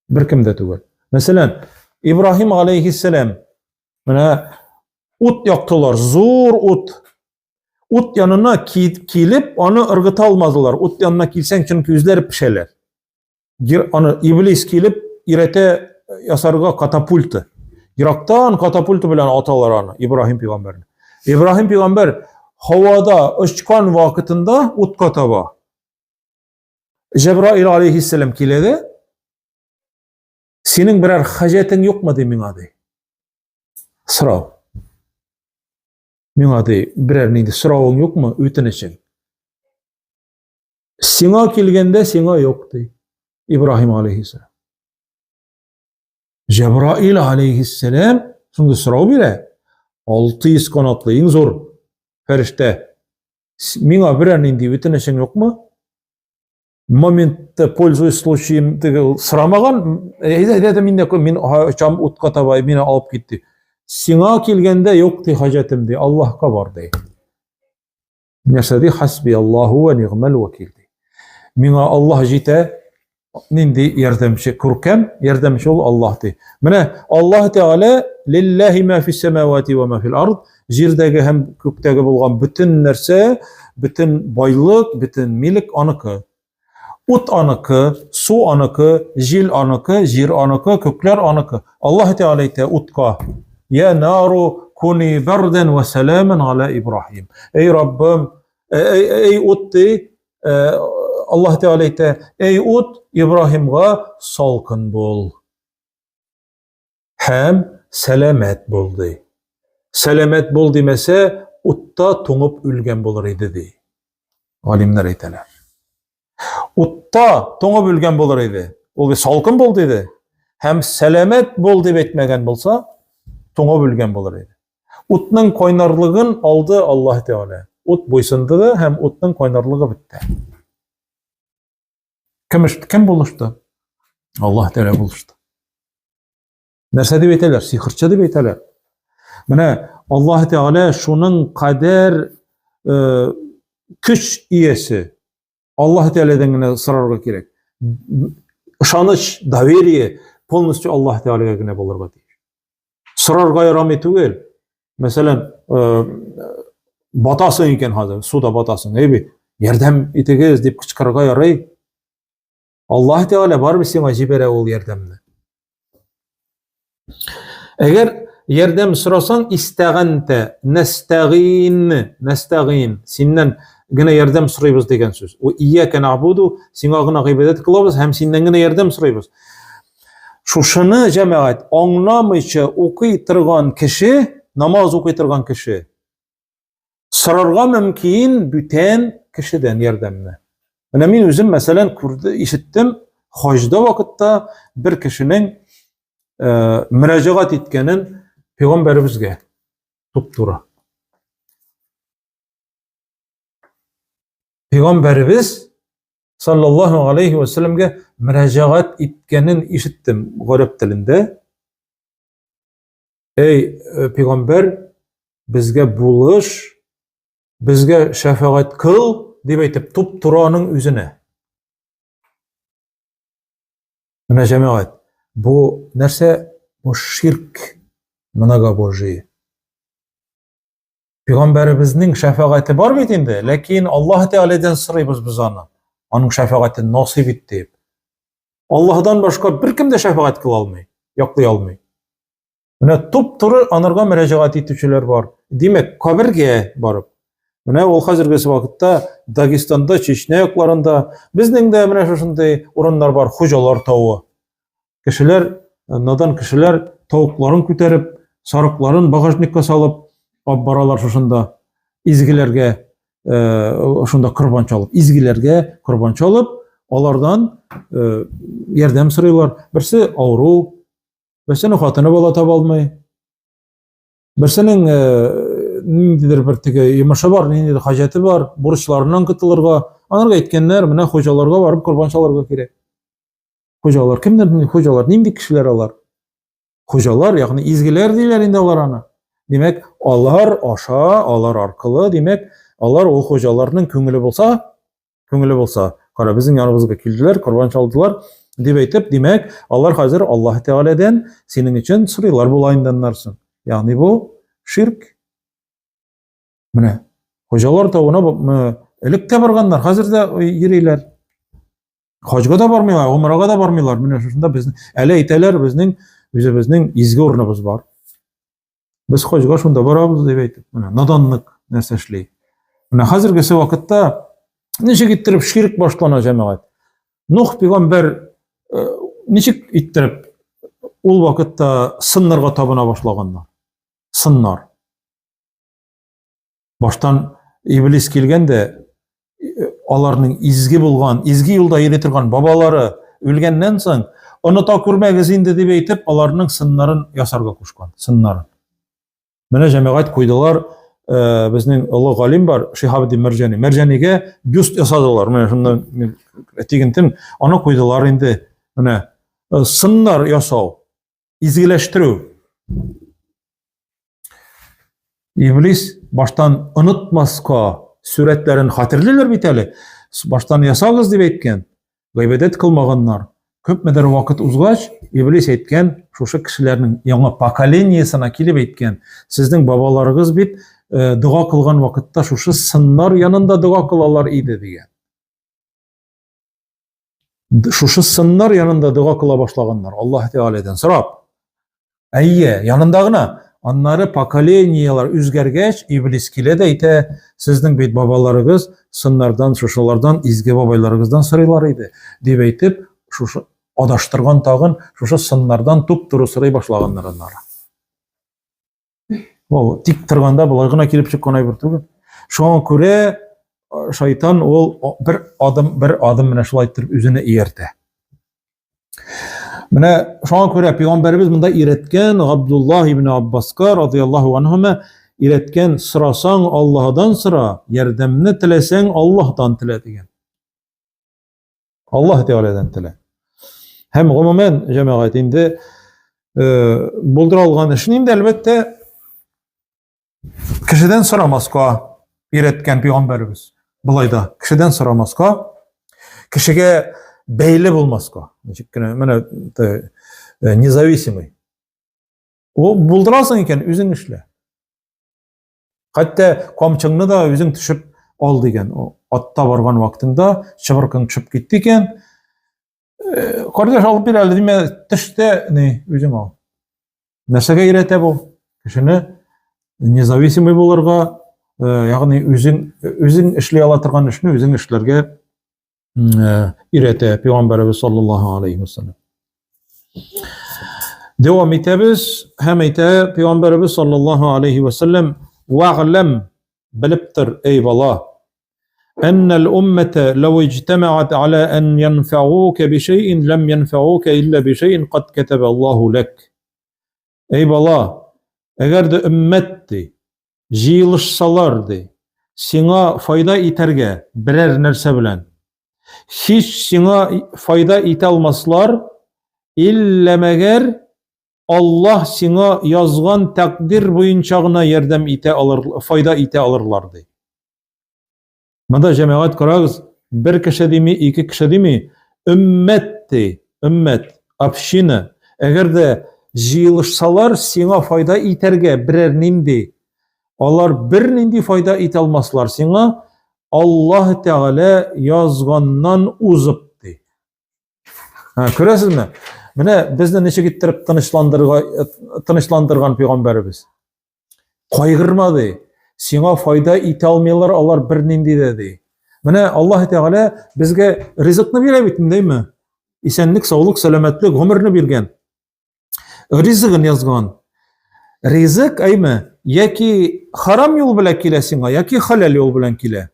Беркем дә түгел. Мәсәлән, Ибраһим алейхиссәлам менә ут яктылар, зур ут. Ут янына килеп, аны ыргыта алмадылар. Ут янына килсәң, чөнки үзләре пешәләр. Аны иблис килеп өйрәтә ясарга катапульта. Ерактан катапульта белән аталар аны, Ибраһим пәйгамбәрне. Ибраһим пәйгамбәр һавада очкан вакытында утка таба. Җәбраил алейхиссәлам килә дә, синең берәр хаҗәтең юкмы ди миңа ди. Сорау. Миңа ди, берәр нинди соравың юкмы, үтенечең? Сиңа килгәндә сиңа юк ди. Ибраһим алейхиссәлам. Җәбраил алейхиссәлам шундый сорау бирә. 600 канатлы иң зур фәрештә. Миңа берәр нинди үтенечең юкмы? Моментта, пользуясь случаем, теге сорамаган, әйдә, әйдә, мин дә мин очам утка таба, мине алып кит ди. Сиңа килгәндә юк ди хаҗәтем ди, Аллаһка бар ди. Нәрсә ди? Хасби Аллаһу ва нигъмәл вәкил ди. Миңа Аллаһ җитә, нинди ярдәмче, күркәм ярдәмче ул Аллаһ ди. Менә Аллаһ Тәгалә лиллаһи ма фис самавати ва ма фил ард, җирдәге һәм күктәге булган бөтен нәрсә, бөтен байлык, бөтен милек аныкы. Ут аныкы, су аныкы, җил аныкы, җир аныкы, күкләр аныкы. Аллаһ Тәгалә әйтә утка: "Я нару куни барден ва саламан аля Ибраһим". Эй Раббым, эй, эй ут ди, Аллаһ Тәгалә әйтә: "Эй ут, Ибраһимга салкын бул һәм сәламәт бул" ди. Сәламәт бул димәсә, утта туңып үлгән булыр иде ди. Галимнәр әйтәләр. Утта туңып үлгән булыр иде. Ул бит салкын бул диде. Һәм сәламәт бул дип әйтмәгән булса, туңып үлгән булыр иде. Утның кайнарлыгын алды Аллаһ Тәгалә. Ут буйсынды да һәм утның кайнарлыгы бетте. Кем кем булышты? Аллаһ Тәгалә булышты. Нәрсә дип әйтәләр? Сихерче дип әйтәләр. Менә Аллаһ Тәгалә шуның кадәр э, көч иясе. Аллаһ Тәгаләдән генә сорарга кирәк. Ышаныч, доверие полностью Аллаһ Тәгаләгә генә булырга тиеш. Сорарга ярамый түгел. Мәсәлән, э, батасың икән хәзер, суда батасың, әй бит, ярдәм итегез дип кычкырырга ярый. Аллаһ Тәгалә барыбер сиңа җибәрә ул ярдәмне. Әгәр ярдәм сорасаң, истәгантә, нәстәгыйн, нәстәгыйн, синнән генә ярдәм сорыйбыз дигән сүз. У ияка нәгъбуду, сиңа гына гыйбадәт кылабыз һәм синнән генә ярдәм сорыйбыз. Шушыны җәмәгать аңламыйча укый торган кеше, намаз укый торган кеше сорарга мөмкин бүтән кешедән ярдәмне. Менә мин үзем, мәсәлән, күрде, ишеттем, хаҗда вакытта бер кешенең э, мөрәҗәгать иткәнен пәйгамбәребезгә туп-туры. Пәйгамбәребез саллаллаһу алейхи ва сәлләмгә мөрәҗәгать иткәнен ишеттем гарәп телендә. Эй, э, пәйгамбәр, безгә булыш, безгә шәфәгать кыл, дип әйтеп, туп-туры аның үзенә. Менә җәмәгать, бу нәрсә? Бу ширк, многобожие. Пәйгамбәребезнең шәфәгате бар бит инде, ләкин Аллаһ Тәгаләдән сорыйбыз без аны. Аның шәфәгатен насыйп ит дип. Аллаһдан башка беркем дә шәфәгать кыла алмый, яклый алмый. Менә туп-туры анарга мөрәҗәгать итүчеләр бар. Димәк, кабергә барып. Менә ул хәзерге вакытта Дагестанда, Чечня якларында безнең дә менә шушындый урыннар бар, Хуҗалар тавы. Кешеләр, э, надан кешеләр тавыкларын күтәреп, сарыкларын багажникка салып алып баралар шушында изгеләргә э, шунда корбан чалып, изгеләргә корбан чалып, алардан э, ярдәм сорыйлар. Берсе авыру, берсенең хатыны бала таба алмый, берсенең ниндидер бер теге йомышы бар, ниндидер хаҗәте бар, бурычларыннан котылырга. Анарга әйткәннәр, менә хуҗаларга барып корбан чалырга кирәк. Хуҗалар кемнәр? Хуҗалар нинди кешеләр алар? Хуҗалар, ягъни изгеләр диләр инде алар аны. Димәк, алар аша, алар аркылы, димәк, алар ул хуҗаларның күңеле булса, күңеле булса, кара, безнең яныбызга килделәр, корбан чалдылар, дип әйтеп, димәк, алар хәзер Аллаһ Тәгаләдән синең өчен сорыйлар була инде аннан соң. Ягъни бу ширк. Менә хуҗалар тавына элек тә барганнар, хәзер дә йөриләр. Хаҗга да бармыйлар, умрага да бармыйлар. Менә шушында безнең әле әйтәләр, безнең үзебезнең изге урыныбыз бар. Без хаҗга шунда барабыз дип әйтеп, менә наданлык нәрсә эшли. Менә хәзергесе вакытта ничек иттереп ширк башлана җәмәгать? Нух пәйгамбәр э, ничек иттереп ул вакытта сыннарга табына башлаганнар? Сыннар. Баштан Иблис килгән дә, аларның изге булган, изге юлда йөри торган бабалары үлгәннән соң, оныта күрмәгез инде дип әйтеп, аларның сыннарын ясарга кушкан, сыннарын. Менә җәмәгать куйдылар, безнең олы галим бар, Шиһабетдин Мәрҗани. Мәрҗанигә бюст ясадылар. Менә шунда мин тигентем, аны куйдылар инде. Менә сыннар ясау, изгеләштерү. Иблис баштан онытмаска сүрәтләрен хәтерлиләр бит әле. Баштан ясагыз дип әйткән. Гыйбадәт кылмаганнар. Күпмедер вакыт узгач, Иблис әйткән, шушы кешеләрнең яңа поколениесына килеп әйткән, сезнең бабаларыгыз бит э, дога кылган вакытта шушы сыннар янында дога кылалар иде дигән. Шушы сыннар янында дога кыла башлаганнар, Аллаһ Тәгаләдән сорап. Әйе, янында гына. Аннары поколениелар үзгәргәч, Иблис килә дә әйтә, сезнең бит бабаларыгыз сыннардан, шушылардан, изге бабайларыгыздан сорыйлар иде, дип әйтеп, шушы адаштырган тагын, шушы сыннардан туп-туры сорый башлаганнар аннары. Ул тик торганда болай гына килеп чыккан әйбер түгел. Шуңа күрә шайтан ул бер адым, бер адым менә шулай итеп үзенә ияртә. Менә шуңа күрә пәйгамбәребез монда өйрәткән Габдуллаһ ибн Аббаска радияллаһу анһума өйрәткән сорасаң Аллаһдан сора, ярдәмне теләсәң Аллаһдан телә дигән. Аллаһ Тәгаләдән телә. Һәм гомумән җәмәгать инде булдыра алган эшне инде әлбәттә Кешедән сорамаска өйрәткән пәйгамбәребез. Болай да кешедән сорамаска, кешегә бәйле булмаска. Ничек кенә менә э, независимый. Ул булдырасың икән, үзең эшлә. Хәтта камчыңны да үзең төшеп ал дигән. Атта барган вакытыңда чыбыркың төшеп китте икән, э, кардәш алып бир әле, димә, төштә, ни, үзең ал. Нәрсәгә өйрәтә бу? Кешене независимый булырга, э, ягъни үзең үзең эшли ала торган эшне үзең эшләргә э, өйрәтә Пәйгамбәребез саллаллаһу алейхи вәсәлләм. Дәвам итәбез һәм әйтә Пәйгамбәребез саллаллаһу алейхи вәсәлләм: "Вәгъләм белеп тор, эй бала, أن الأمة لو اجتمعت على أن ينفعوك بشيء لم ينفعوك إلا بشيء قد كتب الله لك. Эй бала, әгәр дә өммәт ди, җыелышсалар ди, сиңа файда итәргә берәр нәрсә белән, һич сиңа файда итә алмаслар, иллә мәгәр Аллаһ сиңа язган тәкъдир буенча гына ярдәм итә алыр, файда итә алырлар ди. Монда җәмәгать карагыз, бер кеше дими, ике кеше дими, өммәт ди, өммәт, община. Әгәр дә җыелышсалар, сиңа файда итәргә берәр нинди, алар бернинди файда итә алмаслар сиңа, Аллаһ Тәгалә язганнан узып ди. Күрәсезме? Менә безне ничек иттереп тынычландырга тынычландырган пәйгамбәребез. Кайгырма ди. Сиңа файда итә алмыйлар алар бернинди дә ди. Менә Аллаһ Тәгалә безгә ризыкны бирә бит, димме? Исәнлек, саулык, сәламәтлек, гомерне биргән. Ризыгын язган. Ризык, әйме, яки харам юл белән килә сиңа, яки халәл юл белән килә.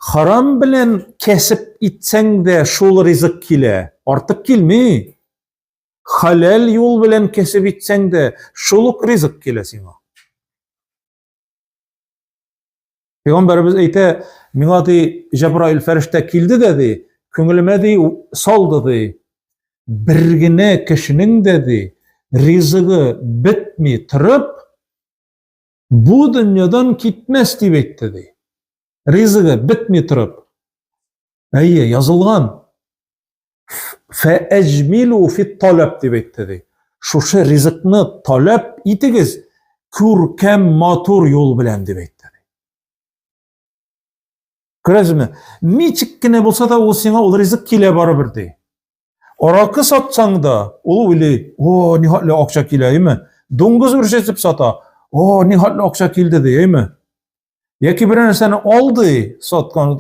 Харам белән кәсеп итсәң дә шул ризык килә, артык килми. Халәл юл белән кәсеп итсәң дә шул ук ризык килә сиңа. Пәйгамбәребез әйтә, миңа ди Җәбраил фәрештә килде дә ди, күңелемә ди салды ди. Бер генә кешенең дә ди ризыгы бетми торып, бу дөньядан китмәс дип әйтте ди. Ризыгы бетми торып. Әйе, язылган. Фәәҗмилу фи таләп дип әйтте ди. Шушы ризыкны таләп итегез күркәм матур юл белән дип әйтте. Күрәсезме? Ничек кенә булса да ул сиңа ул ризык килә барыбер ди. Аракы сатсаң да, ул уйлый, о, нихәтле акча килә, әйме? Дуңгыз үрчетеп сата, о, нихәтле акча килде ди, әйме? Яки берәр нәрсәне алды, саткан,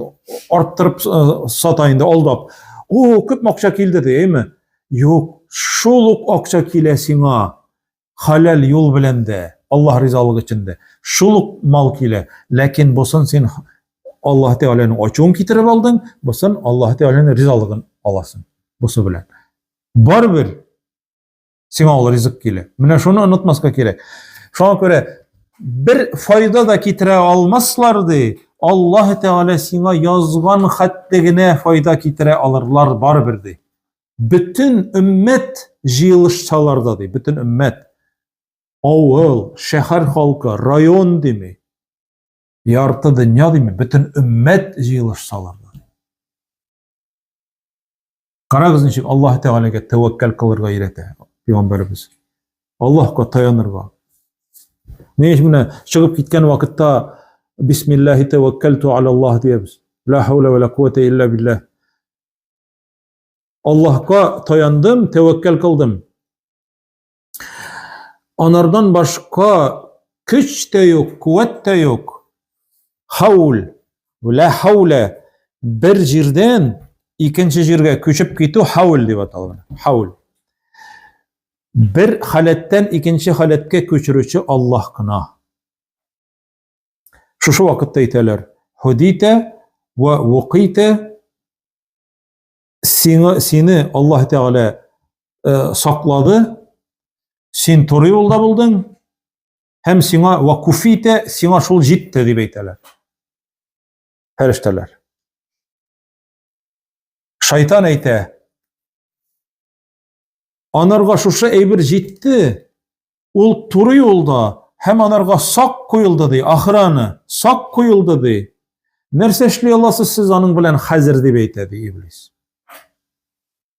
арттырып э, сата инде, алдап. О, күп акча килде ди, әйме? Юк, шул ук акча килә сиңа. Халәл юл белән дә, Аллаһ ризалыгы өчен дә. Шул ук мал килә. Ләкин бусын син Аллаһ Тәгаләнең ачуын китереп алдың, бусын Аллаһ Тәгаләнең ризалыгын аласың. Бусы белән. Барыбер сиңа ул ризык килә. Менә шуны онытмаска кирәк. Шуңа күрә бер файда да китерә алмаслар ди. Аллаһ Тәгалә сиңа язган хәтле генә файда китерә алырлар барыбер ди. Бөтен өммәт җыелышсалар да ди, бөтен өммәт. Авыл, шәһәр халкы, район дими. Ярты дөнья дими, бөтен өммәт җыелышсалар да. Карагыз ничек Аллаһ Тәгаләгә тәвәккәл кылырга өйрәтә пәйгамбәребез. Аллаһка таянырга. Ни өчен менә чыгып киткән вакытта Бисмиллаһи тәвәккәлту алаллаһ диябез. Ла хаула ва ла куата илля биллаһ. Аллаһка таяндым, тәвәккәл кылдым. Анардан башка көч тә юк, куәт тә юк. Хаул, ла хауля бер җирдән икенче җиргә күчеп китү хаул дип атала. Хаул. Бер халәттән икенче халәткә күчерүче Аллаһ кына. Шушы вакытта әйтәләр, худитә ва вукитә сиңа сине Аллаһ Тәгалә э, саклады, син туры юлда булдың һәм сиңа ва куфитә, сиңа шул җитте дип әйтәләр. Фәрештәләр. Шайтан әйтә, анарга шушы әйбер җитте, Ул туры юлда һәм анарга сак куелды ди, охрана, сак куелды ди. Нәрсә эшли аласыз сез аның белән хәзер дип әйтә ди иблис.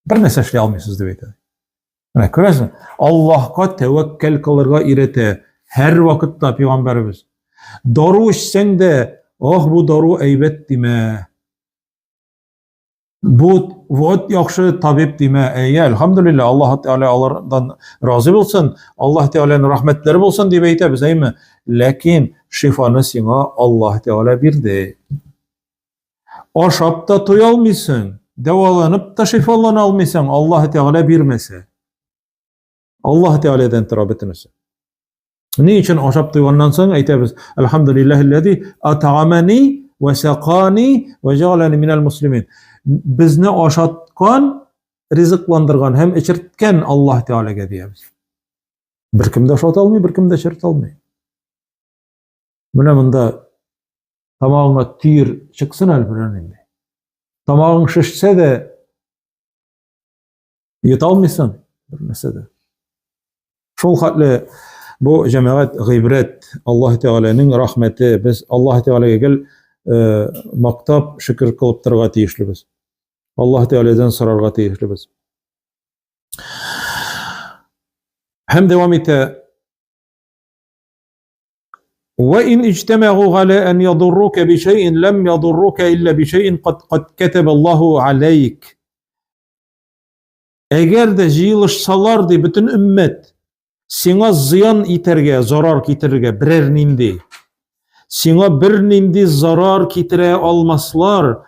Бер нәрсә эшли алмыйсыз дип әйтә. Менә күрәсең, Аллаһка тәвәккәл кылырга өйрәтә һәр вакытта пәйгамбәребез. Дару эчсәң дә, ах бу дару әйбәт димә. Бу вот яхшы табиб димә. Әйе, әлхәмдүлилләһ, Аллаһ Тәгалә алардан разый булсын, Аллаһ Тәгаләнең рәхмәтләре булсын дип әйтәбез, әйме? Ләкин шифаны сиңа Аллаһ Тәгалә бирде. Ашап та туя алмыйсың, дәваланып та шифалана алмыйсың, Аллаһ Тәгалә бирмәсә. Аллаһ Тәгаләдән тора бөтенесе. Ни өчен ашап туйганнан соң әйтәбез, Әлхәмдүлилләһилләзи ат'амани ва сақани ва җәгаләни минәл муслимин. Безне ашаткан, ризыкландырган һәм эчерткән Аллаһ Тәгаләгә диябез. Беркем дә ашата алмый, беркем дә эчертә алмый. Менә монда тамагыңа төер чыксын әле берәр инде. Тамагың шешсә дә Йота алмыйсың бер нәрсә дә. Шул хәтле бу җәмәгать гыйбрәт, Аллаһ Тәгаләнең рәхмәте. Без Аллаһ Тәгаләгә гел э, мактап, шөкер кылып торырга тиешлебез. Аллаһ Тәгаләдән сорарга тиешлебез. Һәм дәвам итә. Ва ин иҗтәмәгу галя ан ядуррука би шәйин лам ядуррука илля би шәйин кад кад катаба Аллаһу алейк. Әгәр дә җыелышсалар ди бөтен өммәт сиңа зыян итәргә, зарар китерергә берәр нинди. Сиңа бернинди зарар китерә алмаслар.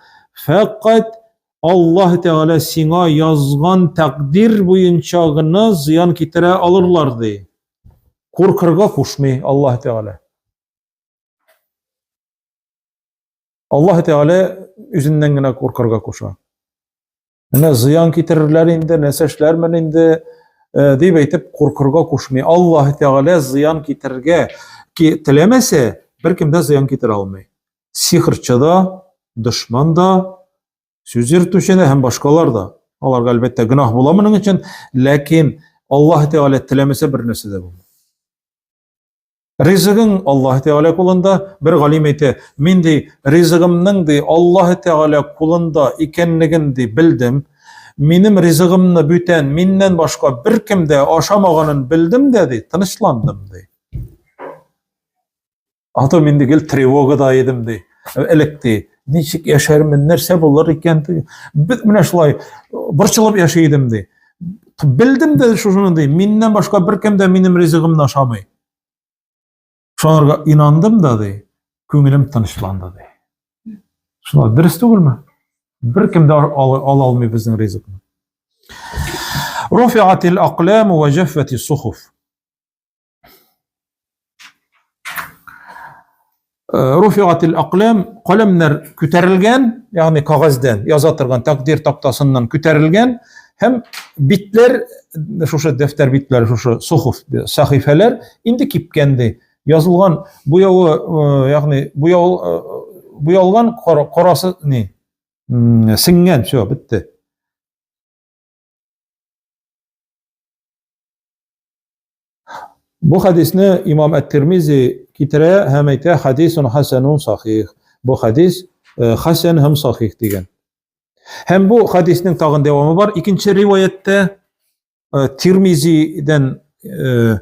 Фәкать Аллаһ Тәгалә сиңа язган тәкъдир буенча гына зыян китерә алырлар ди. Куркырга кушмый Аллаһ Тәгалә. Аллаһ Тәгалә үзеннән генә куркырга куша. Менә зыян китерерләр инде, нәрсә эшләрмен инде, э, дип әйтеп куркырга кушмый. Аллаһ Тәгалә зыян китерергә теләмәсә, беркем дә зыян китерә алмый. Сихырчы да, дошман да, сүз йөртүче дә һәм башкалар да. Аларга әлбәттә гөнаһ була моның өчен, ләкин Аллаһ Тәгалә теләмәсә бер нәрсә дә булмый. Ризыгың Аллаһ Тәгалә кулында. Бер галим әйтә, мин ди, ризыгымның ди Аллаһ Тәгалә кулында икәнлеген ди белдем. Минем ризыгымны бүтән миннән башка беркем дә ашамаганын белдем дә ди, тынычландым ди. А то мин гел тревогада идем ди. Элек ди, ничек яшәрмен, нәрсә булыр икән ди. Бит менә шулай борчылып яши идем ди. Белдем дә шушыны ди, миннән башка беркем дә минем ризыгымны ашамый. Шуңарга инандым да ди, күңелем тынычланды ди. Шулай дөрес түгелме? Беркем дә ала алмый безнең ризыкны. Руфиатил аклам ва җаффати сухуф. Э, Руфиатил аклам, каләмнәр күтәрелгән, ягъни кәгазьдән яза торган тәкъдир тактасыннан күтәрелгән һәм битләр, шушы дәфтәр битләре, шушы сухуф, сәхифәләр инде кипкән ди. Язылган буявы, э, ягъни буяу э, буялган карасы ни? Сеңгән, все, бетте. Бу хәдисне имам Әт-Тирмизи китерә һәм әйтә хәдисун хәсәнун сахих. Бу хәдис э, хәсән һәм сахих дигән. Һәм бу хәдиснең тагын дәвамы бар. Икенче риваятьтә э, Тирмизидән э,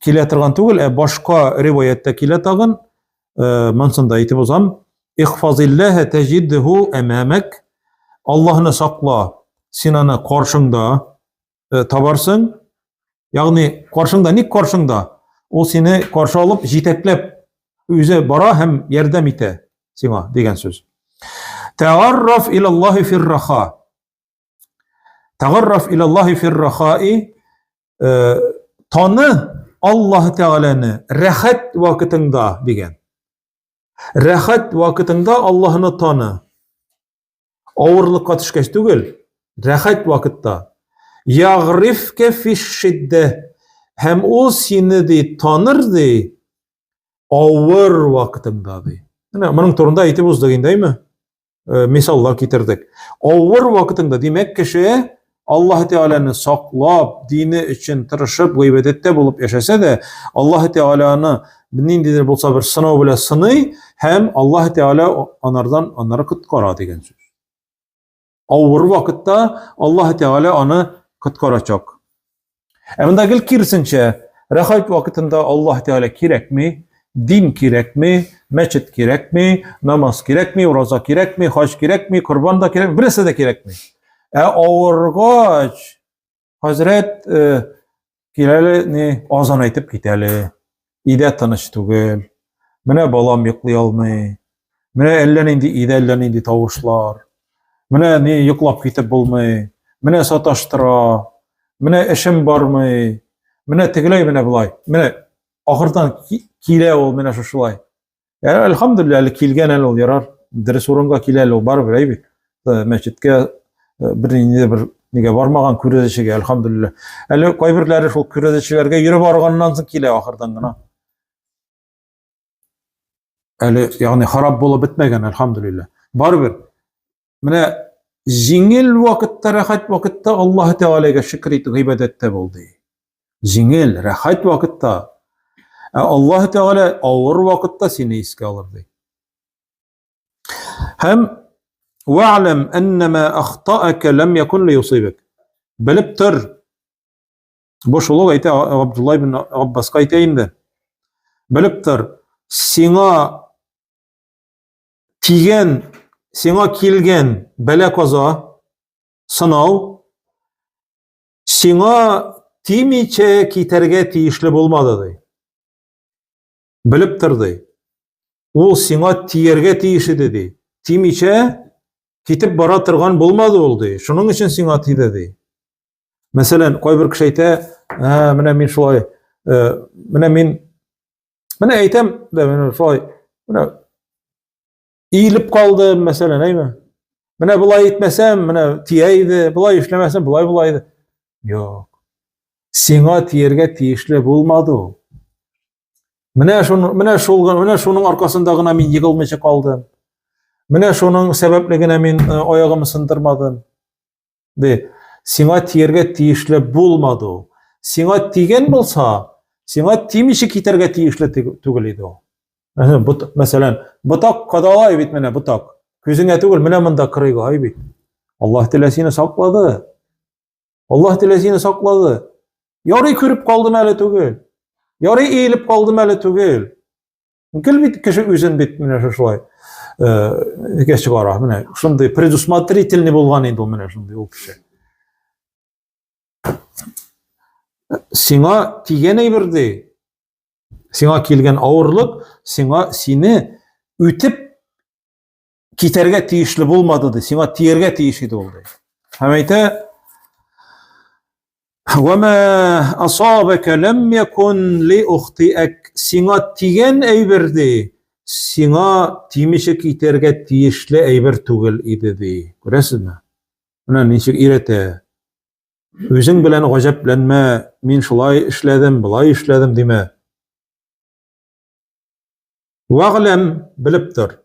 килә торган түгел, ә башка риваятьтә килә тагын. Монысын да әйтеп узам. Ихфазиллаһа таҗидһу амамак. Аллаһны сакла, син аны каршыңда Э, табарсың. Ягъни каршыңда, ник каршыңда? Ул сине каршы алып, җитәкләп үзе бара һәм ярдәм итә сиңа дигән сүз. Тәгарраф илаллаһи фирраха. Тәгарраф илаллаһи фиррахаи э, таны Аллаһ Тәгаләне рәхәт вакытыңда дигән. Рәхәт вакытыңда Аллаһны таны. Авырлыкка төшкәч түгел, рәхәт вакытта. Ягрифке фишшиддә. Һәм ул сине ди таныр ди авыр вакытыңда ди. Менә моның турында әйтеп уздык инде, әйме? Э, мисаллар китердек. Авыр вакытыңда, димәк, кеше Аллаһ Тәгаләне саклап, дине өчен тырышып, гыйбадәттә булып яшәсә дә, Аллаһ Тәгалә аны ниндидер булса бер сынау белән сыный һәм Аллаһ Тәгалә анардан аннары коткара дигән сүз. Авыр вакытта Аллаһ Тәгалә аны коткарачак. Ә монда гел киресенчә, рәхәт вакытында Аллаһ Тәгалә кирәкми, дин кирәкми, мәчет кирәкми, намаз кирәкми, ураза кирәкми, хаҗ кирәкми, корбан да кирәкми, берсе дә кирәкми. Ә авыргач, хәзрәт э, киләле, ни, азан әйтеп китәле. Өйдә тыныч түгел. Менә балам йоклый алмый. Менә әллә нинди өйдә әллә нинди тавышлар. Менә ни йоклап китеп булмый. Менә саташтыра. Менә эшем бармый. Менә тегеләй, менә болай. Менә ахырдан килә ул менә шушылай. Ә, әлхәмдүлилләһ, әле килгән әле ул, ярар. Дөрес урынга килә әле ул, барыбер, әй бит. Э, мәчеткә э, бер нинди бер нигә бармаган күрәзәчегә, әлхәмдүлилләһ. Әле кайберләре шул күрәзәчеләргә йөреп арганнан соң килә ахырдан гына. Әле, ягъни харап булып бетмәгән, әлхәмдүлилләһ. Барыбер менә җиңел вакытта, рәхәт вакытта Аллаһ Тәгаләгә шөкер итеп гыйбадәттә бул ди. Җиңел, рәхәт вакытта. Ә Аллаһ Тәгалә авыр вакытта сине искә алыр ди. Һәм вә'ләм әннәмә ахтаәкә ләм якун лиюсибек. Белеп тор. Бу шул ук әйтә Абдулла ибн Аббаска әйтә инде. Белеп тор, сиңа тигән, сиңа килгән бәла-каза, сынау сиңа тимичә китәргә тиешле булмады ди. Белеп тор ди. Ул сиңа тияргә тиеш иде ди. Тимичә китеп бара торган булмады ул ди. Шуның өчен сиңа тиде ди. Мәсәлән, кайбер кеше әйтә, ә, менә мин шулай, э, менә мин менә әйтәм дә, менә шулай, менә иелеп калдым, мәсәлән, әйме? Менә болай итмәсәм, менә тия иде, болай эшләмәсәм, болай була иде. Юк. Сиңа тияргә тиешле булмады ул. Менә шуны, менә шул, менә шуның аркасында гына мин егылмыйча калдым. Менә шуның сәбәпле генә мин э, аягымны сындырмадым. Ди, сиңа тияргә тиешле булмады ул. Сиңа тигән булса, сиңа тимичә китәргә тиешле түгел иде ул. Мәсәлән, ботак кадала бит менә ботак. Күзеңә түгел, менә монда кырыйга ай бит. Аллаһ Тәгалә сине саклады. Аллаһ Тәгалә сине саклады. Ярый күреп калдым әле түгел. Ярый иелеп калдым әле түгел. Гел бит кеше үзен бит менә шушылай э чыгара. Менә шундый предусмотрительный булган инде ул менә шундый ул кеше. Сиңа тигән әйбер ди. Сиңа килгән авырлык, сиңа сине үтеп китәргә тиешле булмады ди. Сиңа тияргә тиеш иде ул ди. Һәм әйтә, Вәмә асабәкә ләм якун ли ухтиәк. Сиңа тигән әйбер ди, сиңа тимичә китәргә тиешле әйбер түгел иде ди. Күрәсезме? Менә ничек өйрәтә. Үзең белән гаҗәпләнмә, мин шулай эшләдем, болай эшләдем димә. Вәгъләм, белеп тор.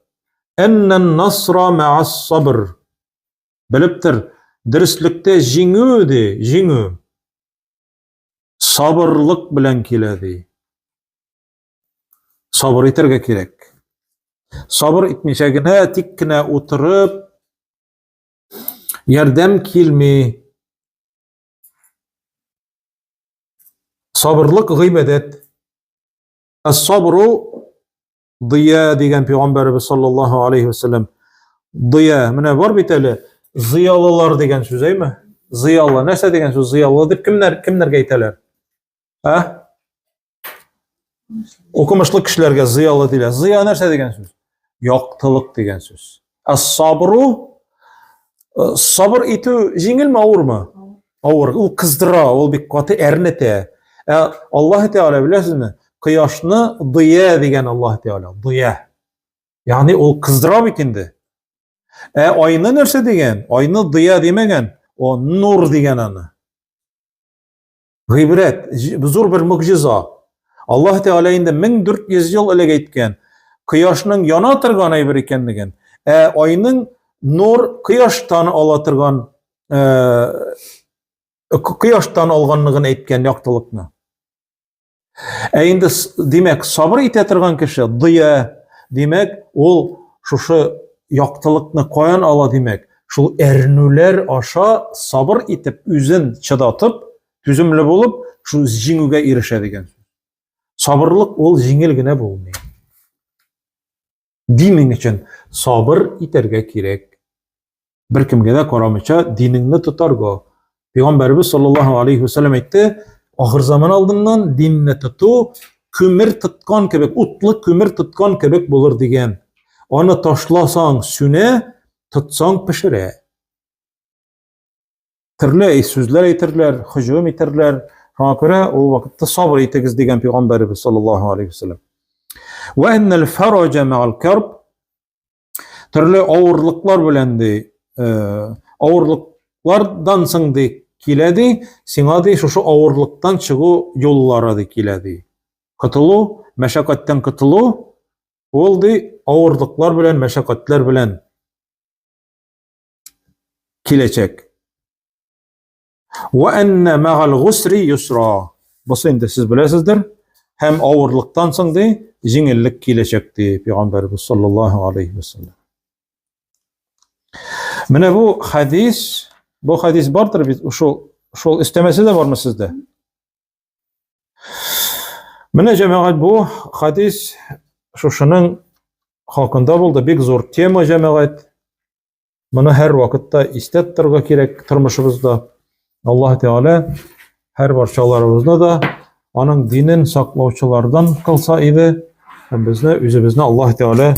Әннән насра мә'ас сабр. Белеп тор, дөреслектә җиңү ди, җиңү. Сабырлык белән килә ди. Сабыр итәргә кирәк. Сабыр итмичә генә, тик кенә утырып, ярдәм килми. Сабырлык гыйбадәт. Әс-сабру дыя дигән пәйгамбәребез саллаллаһу алейхи вәсәлләм. Дыя, менә бар бит әле зыялылар дигән сүз, әйме? Зыялы. Нәрсә дигән сүз зыялы дип кемнәр кемнәргә әйтәләр? Ә? Укымышлы кешеләргә зыялы диләр. Зыя нәрсә дигән сүз? Яктылык дигән сүз. Ә сабру э, сабыр итү җиңелме, авырмы? Авыр. Ул кыздыра, ул бик каты әрнетә. Ә Аллаһ Тәгалә беләсезме? Кояшны дыя дигән Аллаһ Тәгалә, дыя. Ягъни ул кыздыра бит инде. Ә айны нәрсә дигән? Айны дыя димәгән, о нур дигән аны. Гыйбрәт, зур бер могҗиза. Аллаһ Тәгалә инде 1400 ел элек әйткән, кояшның яна торган әйбер икәнлеген, ә айның нур кояштан ала торган, э, кояштан алганлыгын әйткән яктылыкны. Ә инде, димәк, сабыр итә торган кеше, дыя, димәк, ул шушы яктылыкны каян ала, димәк, шул әрнүләр аша сабыр итеп, үзен чыдатып, түземле булып, шул җиңүгә ирешә дигән сүз. Сабырлык ул җиңел генә булмый. Динең өчен сабыр итәргә кирәк. Беркемгә дә карамыйча динеңне тотарга. Пәйгамбәребез саллаллаһу алейхи вәсәлләм әйтте, ахыр заман алдыннан динне тоту күмер тоткан кебек, утлы күмер тоткан кебек булыр дигән. Аны ташласаң сүнә, тотсаң пешерә. Төрле сүзләр әйтерләр, һөҗүм итерләр. Шуңа күрә ул вакытта сабыр итегез дигән пәйгамбәребез саллаллаһу алейхи вәсәлләм. Ва иннал фараҗа мәгал карб. Төрле авырлыклар белән ди, э, авырлыклардан соң ди килә ди, сиңа ди шушы авырлыктан чыгу юллары ди килә ди. Котылу, мәшәкатьтән котылу, ул ди авырлыклар белән, мәшәкатьләр белән киләчәк. Ва анна мәгал гусри юсра. Бусы инде сез беләсездер. Һәм авырлыктан соң ди җиңеллек киләчәк ди пәйгамбәрбез саллаллаһу алейхи вәсәлләм. Менә бу хадис, бу хадис бардыр бит, шул шул өстәмәсе дә бармы сездә? Менә җәмәгать бу хадис шушының хакында булды. Бик зур тема җәмәгать. Моны һәр вакытта истә тотарга кирәк тормышыбызда. Аллаһ Тәгалә һәр барчаларыбызны да аның динен саклаучылардан кылса иде һәм безне үзебезне Аллаһ Тәгалә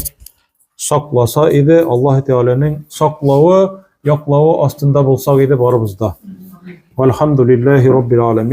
сакласа иде, Аллаһ Тәгаләнең саклавы, яклавы астында булсак иде барыбыз да. Вальхамдулиллахи раббил аламин.